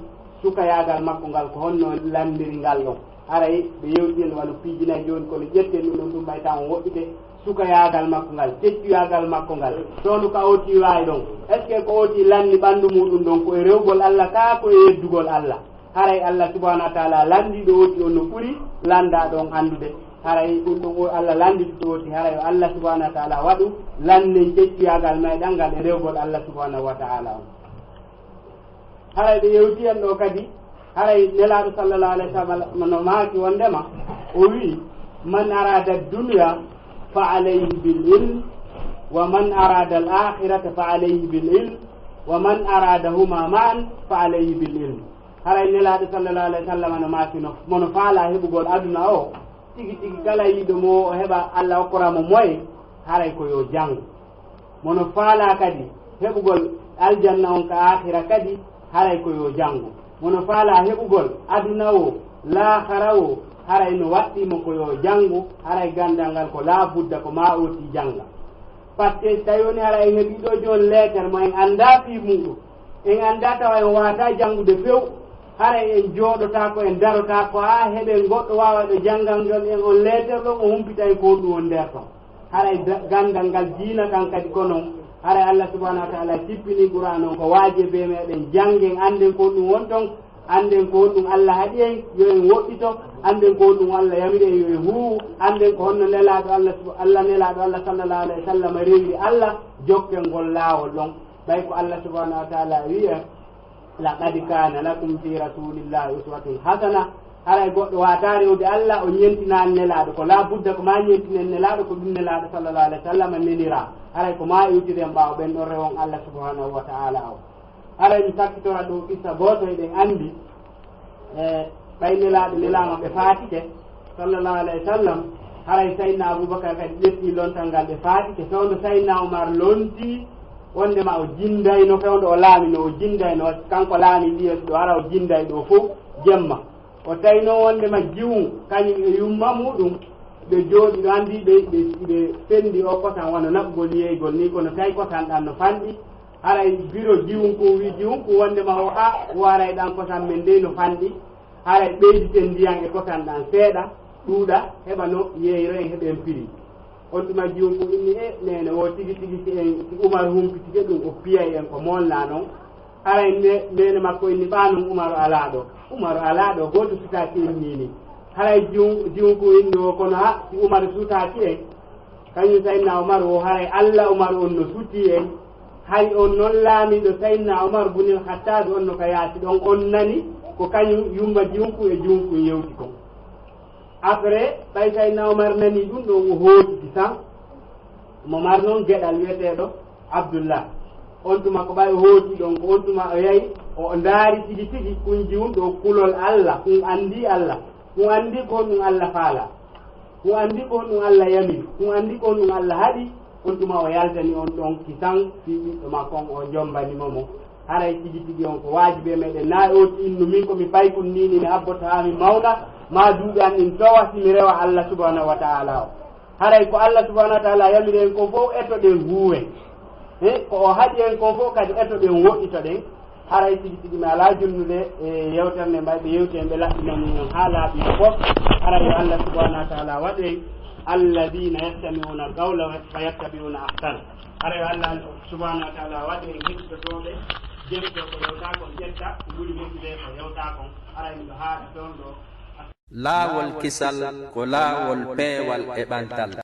sukayaagal makko ngal, ko honno landiri ngal ɗon. Haray ɓe yewti en wano piiji nayi jooni, kono ƴetten ɗum ɗon, ɗum ɓay tan on woɗɗite. Sukayaagal makko ngal, teccuyaagal makko ngal, soono ka ooti waawi ɗon. Est-ce que ko ooti lanni ɓanndu muɗum ɗon ko e rewgol Allah kaa ko e yeddugol Allah? Haray Allah subhanahu wa ta'ala landiiɗo ooti on no ɓuri lanndaa ɗon anndude. Haray ɗum ɗon o Allah landiiɗo ooti, haray o Allah subhanahu wa ta'ala waɗu lannen teccuyaagal meɗen ngal e rewgol Allah subhanahu wa ta'ala on. Haray ɓe yewti en ɗo kadi, haray Nelaaɗo sallallahu alayhi wa sallam no maaki wondema, o wi'i, "Man arada dunya fa alayhi bil ilm, wa man arada al akhirata fa alayhi bil ilm, wa man aradahuma ma'an fa alayhi bil ilm." Haray Nelaaɗo sallallahu alayhi wa sallam no maaki no, mo no faala heɓugol aduna o, tigi tigi kala yiɗo mo o heɓa Allah okkora mo moye, haray ko yo janngu. Mo no faalaa kadi heɓugol aljanna on ka aakhira kadi, haray ko yo janngu. Mo no faalaa heɓugol aduna o, laakhara o, haray no waɗɗii mo ko yo janngu, haray ganndal ngal ko laa budda ko maa ooti jannga. Parce que si tawi woni haray en heɓii ɗo jooni leeter mo en anndaa fii muɗum, en anndaa tawa en waawataa janngude few, haray en jooɗotaako, en darotaako, haa heɓen goɗɗo waawa ɗo janngal ngol en on leeter ɗon, o humpita en ko honɗum woni nder ton. Haray da-, ganndal ngal diina kan kadi ko non. Haray Allah subhanahu wa ta'ala sippini Qur'aan on ko waajibi e meɗen janngen, annden ko honɗum woni ton, annden ko honɗum Allah haɗi en yo en woɗɗito, annden ko honɗum Allah yamiri en yo en huuwu, annden ko honno Nelaaɗo Allah sub-, Allah Nelaaɗo Allah sallallahu alayhi wa sallam rewiri Allah, jokken ngol laawol ɗon. Ɓay ko Allah subhanahu wa ta'ala wi'i en, "Laqad kana lakum fi rasulillahi uswatun hasana." Haray goɗɗo waawataa rewde Allah, o ñentinaani Nelaaɗo. Ko laa budda ko maa ñentinen Nelaaɗo, ko ɗum Nelaaɗo sallallahu alayhi wa sallam neliraa. Haray ko maa iwtiren ɓaawo ɓen ɗon rewon Allah subhanahu wa ta'ala o. Haray mi sakkitora ɗo kissa gooto, eɗen anndi, e, ɓay Nelaaɗo nelaama ɓe faatike, sallallahu alayhi wa sallam, haray Sayyidina Abubakar kadi ƴetti lontal ngal ɓe faatike, fewndo Sayyidina Umar lonti, wondema o jindayno, fewndo o laamino, o jindayno, kanko laami ɗiyo ɗo, hara o jinday ɗo fow jemma. O tawi noon wondema jiwun, kañum e yumma muɗum, ɓe jooɗi ɗo, anndi ɓe, ɓe, ɓe senndi o kosan wano naɓugol yeeygol ni, kono tawi kosan ɗan no fanɗi. Haray biro jiwun kun wi jiwun kun wondema o a, o haray ɗan kosan men dey no fanɗi. Haray ɓeyditen ndiyan e kosan ɗan seeɗa, ɗuuɗa, heɓa no yeeyroyen heɓen firi. On tuma jiwun kun inni, "E, neene, o tigi tigi si en, si Umar humpitike ɗum, o piyay en ko molna non." Haray ne-, neene makko inni, "Ɓaa non Umaru alaa ɗo." Umaru alaa ɗo, gooto sutaaki en nii ni. Haray jiwun, jiwun kun inni o, "Kono ha, si Umaru sutaaki en, kañum Sayyidina Umaru o, haray Alla Umaru on no sutii en. Hay on non laamiiɗo Sayyidina Umar bunil Khattabi on no ka yaasi ɗon, on nani ko kañum yumma jiwun kun e jiwun kun yewti kon." Après, ɓay Sayyidina Omar nani ɗum ɗo, o hooti tan. Mo mar noon geɗal wiyeteeɗo Abdullah. On tuma ko ɓay o hooti ɗon, ko on tuma o yahi, o ndaari tigi tigi kun jiwum ɗo kulol Allah, kun anndi Allah, kun anndi ko honɗum Allah faala, kun anndi ko honɗum Allah yamiri, kun anndi ko honɗum Allah haɗi. On tuma o yaltani on ɗon kisan fii ɓiɗɗo makko on, o jombani mo mo. Haray tigi tigi on ko waajibi e meɗen. Naa e ooti innu min ko mi paykun nii, ni mi habbota haa mi mawna, maa duuɓi an ɗin towa si mi rewa Allah subhanahu wa ta'ala o. Haray ko Allah subhanahu wa ta'ala yamiri en ko fow etoɗen huuwen. He, ko o haɗi en ko fow kadi etoɗen woɗɗitoɗen. Haray tigi tigi mi alaa junnude e yewtere nde mbay ɓe yewti en, ɓe laɓɓinani en haa laaɓi fof. Haray yo Allah subhanahu wa ta'ala waɗu en alladhina yastami'una al-qawla fa yattabi'una ahsana. Haray yo Allah subhanahu wa ta'ala waɗu en hettotooɓe, jemto ko yewta kon, ƴetta ko ɓuri moƴƴude ko yewta kon. Haray miɗo haara toon ɗo. Laawol kisal ko laawol peewal e ɓantal.